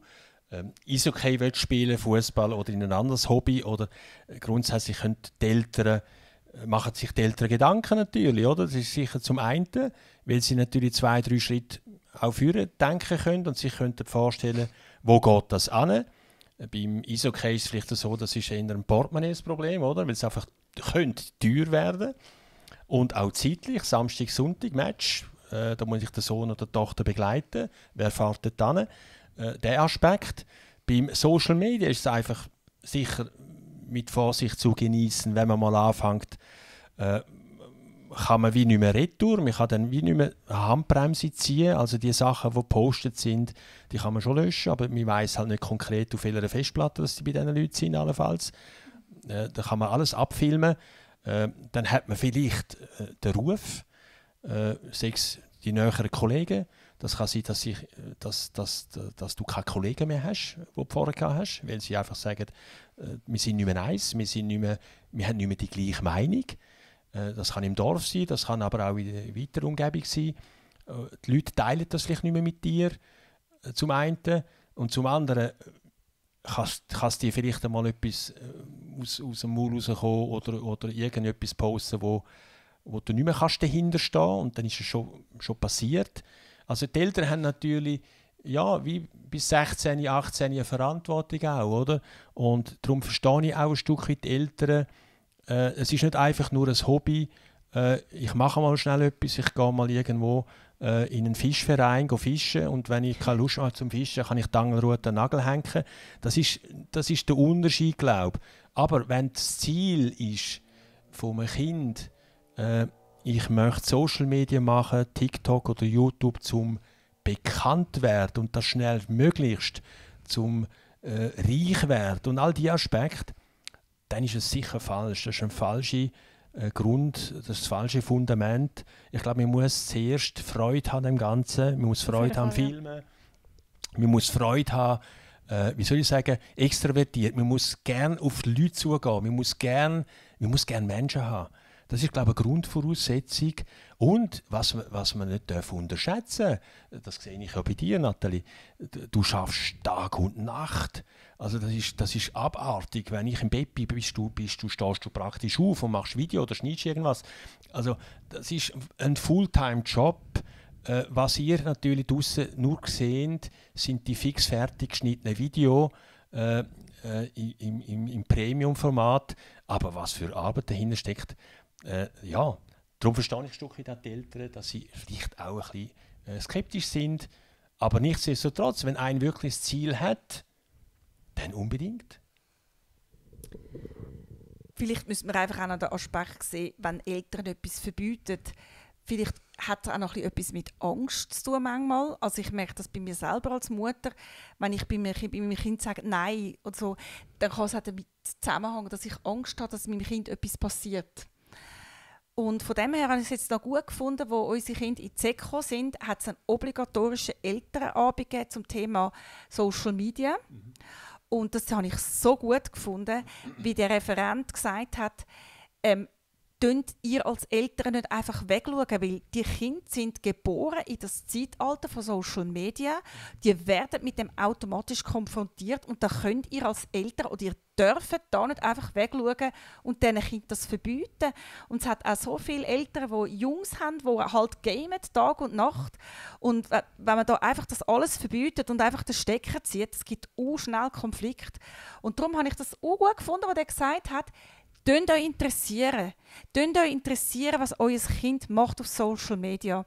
Eishockey willst spielen, Fußball oder in ein anderes Hobby. Oder grundsätzlich machen sich die Eltern Gedanken natürlich. Oder? Das ist sicher zum einen, weil sie natürlich 2-3 Schritte auch führen denken können und sich könnten vorstellen, wo geht das an. Beim Eishockey ist es vielleicht so, das ist eher ein Portemonnaie-Problem, oder? Weil es einfach könnte teuer werden. Und auch zeitlich, Samstag, Sonntag, Match, da muss ich den Sohn oder die Tochter begleiten. Wer fährt dort hin? Der Aspekt. Beim Social Media ist es einfach sicher mit Vorsicht zu genießen, wenn man mal anfängt, kann man wie nicht mehr retour, man kann dann wie nicht mehr eine Handbremse ziehen, also die Sachen, die gepostet sind, die kann man schon löschen, aber man weiss halt nicht konkret, auf welcher Festplatte dass die bei diesen Leuten sind, allenfalls. Da kann man alles abfilmen, dann hat man vielleicht den Ruf, sechs die näheren Kollegen. Das kann sein, dass du keine Kollegen mehr hast, die du vorher gehabt hast, weil sie einfach sagen, wir sind nicht mehr eins, wir haben nicht mehr die gleiche Meinung. Das kann im Dorf sein, das kann aber auch in der weiteren Umgebung sein. Die Leute teilen das vielleicht nicht mehr mit dir, zum einen. Und zum anderen kannst dir vielleicht einmal etwas aus dem Maul rauskommen oder irgendetwas posten, wo du nicht mehr dahinter stehen kannst. Und dann ist es schon passiert. Also die Eltern haben natürlich wie bis 16, 18 eine Verantwortung auch, oder? Und darum verstehe ich auch ein Stück weit die Eltern, es ist nicht einfach nur ein Hobby, ich mache mal schnell etwas, ich gehe mal irgendwo in einen Fischverein fischen und wenn ich keine Lust habe zum Fischen, kann ich die Angelrute an den Nagel hängen. Das ist der Unterschied, glaube ich. Aber wenn das Ziel ist von einem Kind, ich möchte Social Media machen, TikTok oder YouTube, zum bekannt werden und das schnellstmöglichst zum reich werden und all diese Aspekte, dann ist es sicher falsch. Das ist ein falscher Grund, das falsche Fundament. Ich glaube, man muss zuerst Freude haben am Ganzen, man muss Freude haben am Filmen, man muss Freude haben, wie soll ich sagen, extrovertiert. Man muss gerne auf die Leute zugehen, man muss gerne Menschen haben. Das ist, glaube ich, eine Grundvoraussetzung. Und was man nicht unterschätzen darf, das sehe ich ja bei dir, Nathalie, du schaffst Tag und Nacht. Also das ist abartig. Wenn ich im Bett bin, stehst du praktisch auf und machst Video oder schneidest irgendwas. Also das ist ein Fulltime-Job. Was ihr natürlich draussen nur seht, sind die fix fertig geschnittenen Videos im Premium-Format. Aber was für Arbeit dahinter steckt, ja, darum verstehe ich ein Stück weit die Eltern, dass sie vielleicht auch ein bisschen skeptisch sind. Aber nichtsdestotrotz, wenn einer wirklich das Ziel hat, dann unbedingt. Vielleicht müssen wir einfach auch noch den Aspekt sehen, wenn Eltern etwas verbieten. Vielleicht hat es auch noch etwas mit Angst zu tun manchmal. Also ich merke das bei mir selber als Mutter. Wenn ich bei meinem Kind sage «Nein» oder so, dann kann es auch damit zusammenhängen, dass ich Angst habe, dass meinem Kind etwas passiert. Und von dem her habe ich es jetzt noch gut gefunden, wo unsere Kinder in die SECO sind, hat es einen obligatorischen Elternabend gegeben zum Thema Social Media. Und das habe ich so gut gefunden, wie der Referent gesagt hat, könnt ihr als Eltern nicht einfach wegschauen, weil die Kinder sind geboren in das Zeitalter von Social Media. Die werden mit dem automatisch konfrontiert und da könnt ihr als Eltern oder ihr dürft da nicht einfach wegschauen und diesen Kindern das verbieten. Und es hat auch so viele Eltern, die Jungs haben, die halt gamen, Tag und Nacht. Und wenn man da einfach das alles verbietet und einfach den Stecker zieht, es gibt auch schnell Konflikt. Und darum habe ich das auch gut gefunden, was er gesagt hat. Tönt euch interessieren, was euer Kind macht auf Social Media.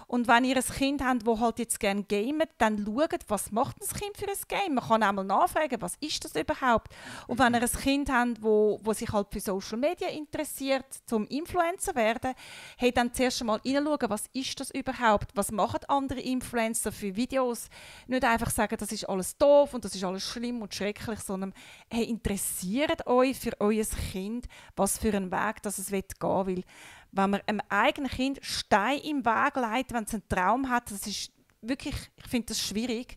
Und wenn ihr ein Kind habt, das halt jetzt gerne gamet, dann schaut, was macht das Kind für ein Game. Man kann einmal nachfragen, was ist das überhaupt? Und wenn ihr ein Kind habt, das sich halt für Social Media interessiert, zum Influencer werden, hey, dann zuerst einmal hineinschauen, was ist das überhaupt? Was machen andere Influencer für Videos? Nicht einfach sagen, das ist alles doof und das ist alles schlimm und schrecklich, sondern hey, interessiert euch für euer Kind, was für einen Weg das es gehen will. Wenn man einem eigenen Kind Stein im Weg legt, wenn es einen Traum hat, das ist wirklich, ich finde das schwierig.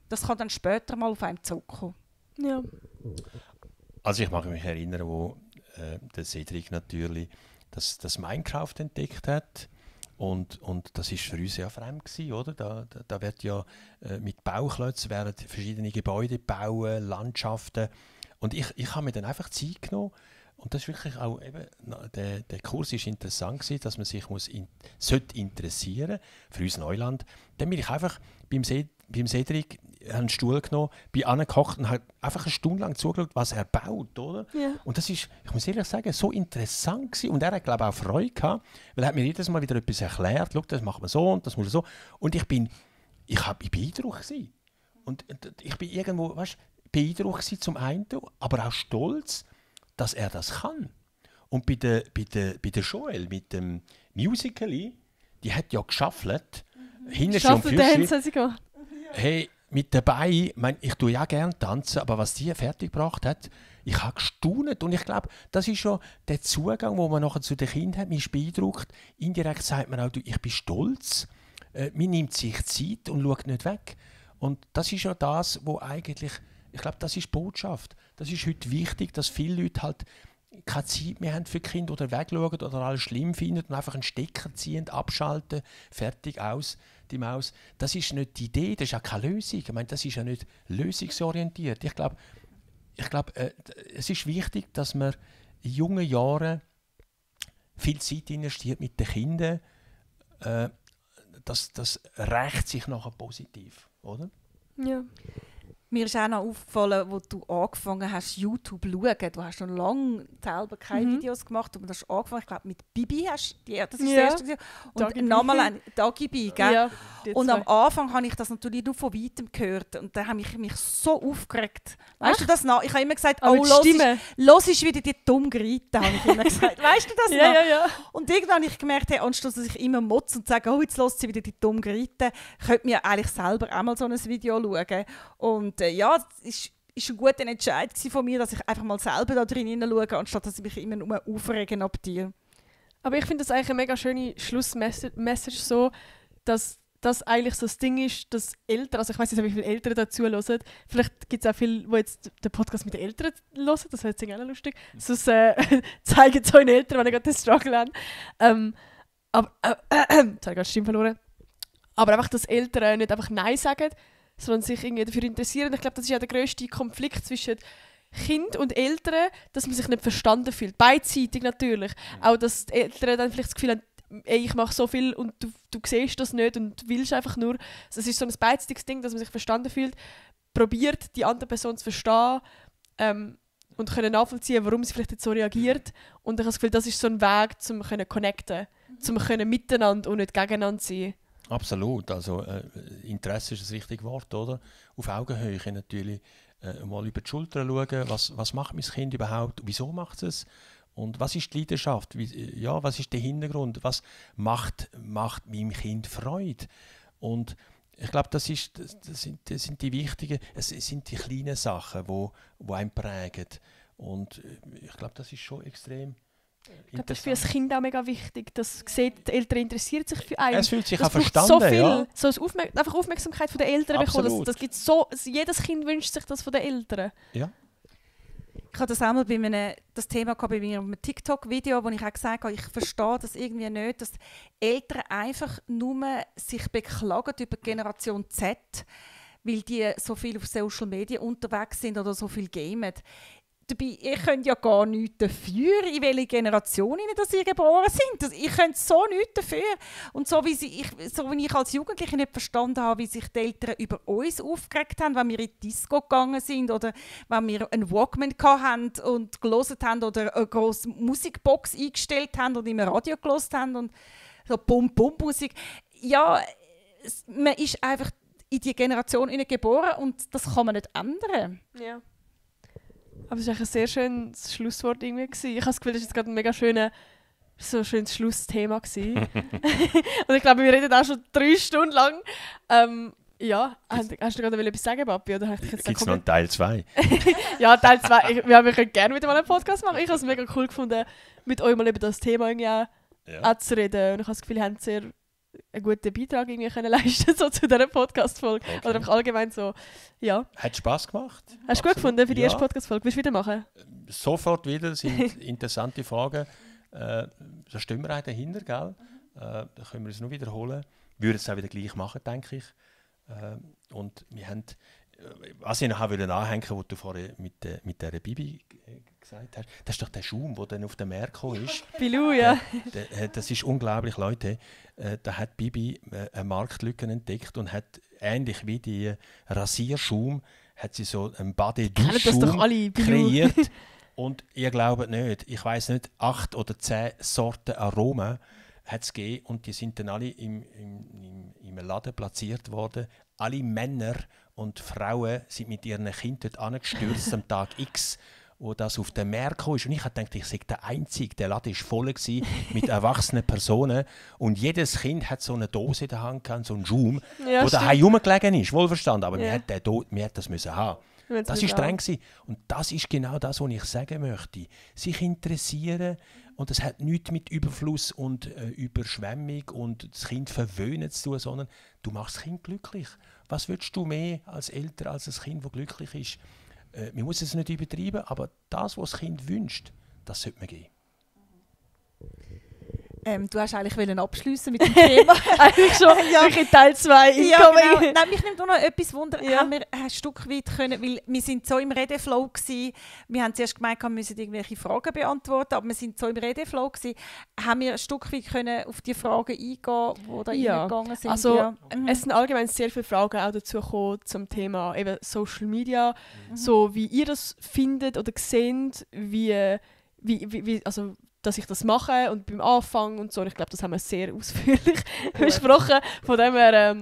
Das kann dann später mal auf einem zurückkommen. Ja. Also ich mag mich erinnern, wo der Cedric natürlich das Minecraft entdeckt hat. Und das war für uns ja fremd gewesen, oder? Da wird ja mit Bauklötzen werden verschiedene Gebäude bauen, Landschaften. Und ich habe mir dann einfach Zeit genommen. Und das ist wirklich auch eben, der Kurs war interessant gewesen, dass man sich sollte interessieren für uns Neuland. Dann bin ich einfach beim Cedric einen Stuhl genommen, bin angehockt und habe einfach eine Stunde lang zugeschaut, was er baut, oder? Ja. Und das ist, ich muss ehrlich sagen, so interessant gewesen. Und er hat, glaube ich, auch Freude gehabt, weil er hat mir jedes Mal wieder etwas erklärt. Schau, das macht man so und das muss man so. Und ich bin beeindruckt gewesen. Und ich bin irgendwo, beeindruckt gewesen zum einen, aber auch stolz, dass er das kann. Und bei der Joel mit dem Musical.ly, die hat ja geschaffelt. Hey, mit dabei, ich tue ja gerne tanzen, aber was die fertig gebracht hat, ich habe gestaunt. Und ich glaube, das ist schon der Zugang, den man nachher zu den Kindern hat. Man ist beeindruckt. Indirekt sagt man auch, ich bin stolz. Man nimmt sich Zeit und schaut nicht weg. Und das ist ja das, wo eigentlich, ich glaube, das ist die Botschaft. Das ist heute wichtig, dass viele Leute halt keine Zeit mehr haben für die Kinder oder wegschauen oder alles schlimm finden und einfach einen Stecker ziehen, abschalten, fertig, aus, die Maus. Das ist nicht die Idee, das ist auch keine Lösung. Ich meine, das ist ja nicht lösungsorientiert. Ich glaube, es ist wichtig, dass man in jungen Jahren viel Zeit investiert mit den Kindern. Das rächt sich nachher positiv, oder? Ja. Mir ist auch noch aufgefallen, als du angefangen hast, YouTube zu schauen. Du hast noch lange selber keine Videos gemacht, aber du hast angefangen, ich glaube, mit Bibi hast das ist das erste gewesen. Und nochmal ein Dagibi, gell? Ja, und am Anfang habe ich das natürlich nur von weitem gehört. Und dann habe ich mich so aufgeregt. Weißt du das noch? Ich habe immer gesagt, los ist wieder die dumme Grete, habe ich immer gesagt. Weißt du das noch? Ja. Und irgendwann habe ich gemerkt, hey, anstatt dass ich immer motze und sage, jetzt lässt sie wieder die dumme Grete, könnte mir eigentlich selber auch mal so ein Video schauen. Und ja, es war ein guter Entscheid von mir, dass ich einfach mal selber da drin hineinschaue, anstatt dass ich mich immer nur aufregen ab dir. Aber ich finde das eigentlich eine mega schöne Schlussmessage so, dass das eigentlich so das Ding ist, dass Eltern, also ich weiss nicht, wie viele Eltern dazu hören, vielleicht gibt es auch viele, die jetzt den Podcast mit den Eltern hören, das wäre jetzt auch lustig, sonst zeigen es euren Eltern, wenn ihr gerade den Struggle haben. Aber, jetzt habe ich gerade die Stimme verloren. Aber einfach, dass Eltern nicht einfach Nein sagen, sondern sich irgendwie dafür interessieren. Ich glaube, das ist ja der grösste Konflikt zwischen Kind und Eltern, dass man sich nicht verstanden fühlt. Beidseitig natürlich. Auch, dass die Eltern dann vielleicht das Gefühl haben, ey, ich mache so viel und du siehst das nicht und willst einfach nur. Es ist so ein beidseitiges Ding, dass man sich verstanden fühlt. Probiert, die andere Person zu verstehen und können nachvollziehen, warum sie vielleicht jetzt so reagiert. Und ich habe das Gefühl, das ist so ein Weg, um zu connecten, um miteinander und nicht gegeneinander zu sein. Absolut, also Interesse ist das richtige Wort, oder? Auf Augenhöhe natürlich mal über die Schulter schauen, was macht mein Kind überhaupt, wieso macht es und was ist die Leidenschaft, was ist der Hintergrund, was macht meinem Kind Freude. Und ich glaube, das sind die wichtigen, es sind die kleinen Sachen, die einen prägen. Und ich glaube, das ist schon extrem. Ich glaube, das ist für das Kind auch mega wichtig, dass sieht, die Eltern interessieren sich für einen. Es fühlt sich das auch verstanden, so viel, ja. So einfach Aufmerksamkeit von den Eltern bekommen. Das gibt so, jedes Kind wünscht sich das von den Eltern. Ja. Ich hatte das einmal das Thema bei mir einem TikTok-Video, wo ich auch gesagt habe, ich verstehe das irgendwie nicht, dass Eltern einfach nur sich beklagen über die Generation Z, weil die so viel auf Social Media unterwegs sind oder so viel gamen. Dabei, ihr könnt ja gar nichts dafür, in welche Generation dass ihr geboren sind. Ich könnt so nichts dafür. Und so wie ich als Jugendliche nicht verstanden habe, wie sich die Eltern über uns aufgeregt haben, wenn wir in die Disco gegangen sind oder wenn wir einen Walkman hatten und gelesen haben oder eine grosse Musikbox eingestellt haben und im Radio gelesen haben und so Bum-Bum-Musik. Ja, man ist einfach in diese Generation geboren und das kann man nicht ändern. Ja. Aber es war ein sehr schönes Schlusswort irgendwie. Ich habe das Gefühl, das war jetzt gerade ein mega schönes Schlussthema. Und ich glaube, wir reden auch schon 3 Stunden lang. Hast du gerade etwas sagen, Papi? Gibt es noch einen Teil 2? Ja, Teil 2. Wir können gerne wieder mal einen Podcast machen. Ich habe es mega cool gefunden, mit euch mal über das Thema irgendwie auch zu reden. Und ich habe das Gefühl, ihr habt sehr einen guten Beitrag irgendwie können leisten so zu dieser Podcast-Folge. Okay. Oder einfach allgemein so, ja. Hat Spass gemacht. Hast du gut gefunden für die erste Podcast-Folge? Willst du wieder machen? Sofort wieder, das sind interessante Fragen. Da stehen wir auch dahinter, gell? Da können wir es nur wiederholen. Wir würden es auch wieder gleich machen, denke ich. Und wir haben, was ich noch anhängen wollte, was du vorher mit der Bibi gesagt hast, das ist doch der Schaum, der dann auf den Markt gekommen ist. Bilou, ja. Das ist unglaublich, Leute. Da hat Bibi eine Marktlücke entdeckt und hat, ähnlich wie die Rasierschaum, hat sie so einen Bade-Dusch-Schaum kreiert. Und ihr glaubt nicht, ich weiss nicht, 8 oder 10 Sorten Aromen hat es gegeben und die sind dann alle im Laden platziert worden. Alle Männer und Frauen sind mit ihren Kindern dort angestürzt am Tag X, wo das auf den Markt kam. Und ich habe gedacht, ich sei der Einzige. Der Laden war voll mit erwachsenen Personen. Und jedes Kind hat so eine Dose in der Hand gehabt, so einen Schaum, der daheim rumgelegen ist. Wohlverstanden, aber wir hätten das müssen haben. Das war streng gewesen. Und das ist genau das, was ich sagen möchte. Sich interessieren. Und das hat nichts mit Überfluss und Überschwemmung und das Kind verwöhnen zu tun, sondern du machst das Kind glücklich. Was willst du mehr als Eltern, als ein Kind, das glücklich ist? Man muss es nicht übertreiben, aber das, was das Kind wünscht, das sollte man geben. Du hast eigentlich abschliessen mit dem Thema. Eigentlich schon, wirklich Teil 2 Ja, genau. Nein, mich nimmt auch noch etwas Wunder. Haben wir ein Stück weit können, weil wir sind so im Redeflow gewesen. Wir haben zuerst gemeint, wir müssen irgendwelche Fragen beantworten, aber wir sind so im Redeflow gewesen. Haben wir ein Stück weit können auf die Fragen eingehen, die da reingegangen sind? Also, es sind allgemein sehr viele Fragen auch dazu gekommen zum Thema eben Social Media, so wie ihr das findet oder seht, wie also dass ich das mache und beim Anfang und so. Und ich glaube, das haben wir sehr ausführlich besprochen. Von dem her,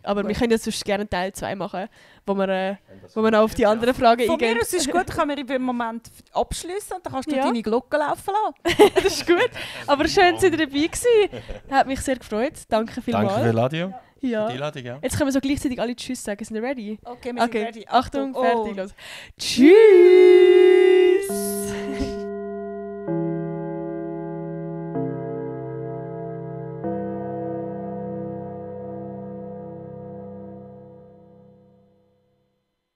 aber wir können jetzt sonst gerne Teil 2 machen, wo wir noch auf die anderen Fragen von eingehen. Von mir aus ist gut, können wir im Moment abschließen und dann kannst du deine Glocke laufen lassen. Das ist gut. Aber schön, dass ihr dabei gewesen. Hat mich sehr gefreut. Danke vielmals. Danke für die Einladung. Ja. Für die Einladung, ja. Jetzt können wir so gleichzeitig alle Tschüss sagen. Sind wir ready? Okay, wir sind ready. Achtung, fertig. Los. Tschüss!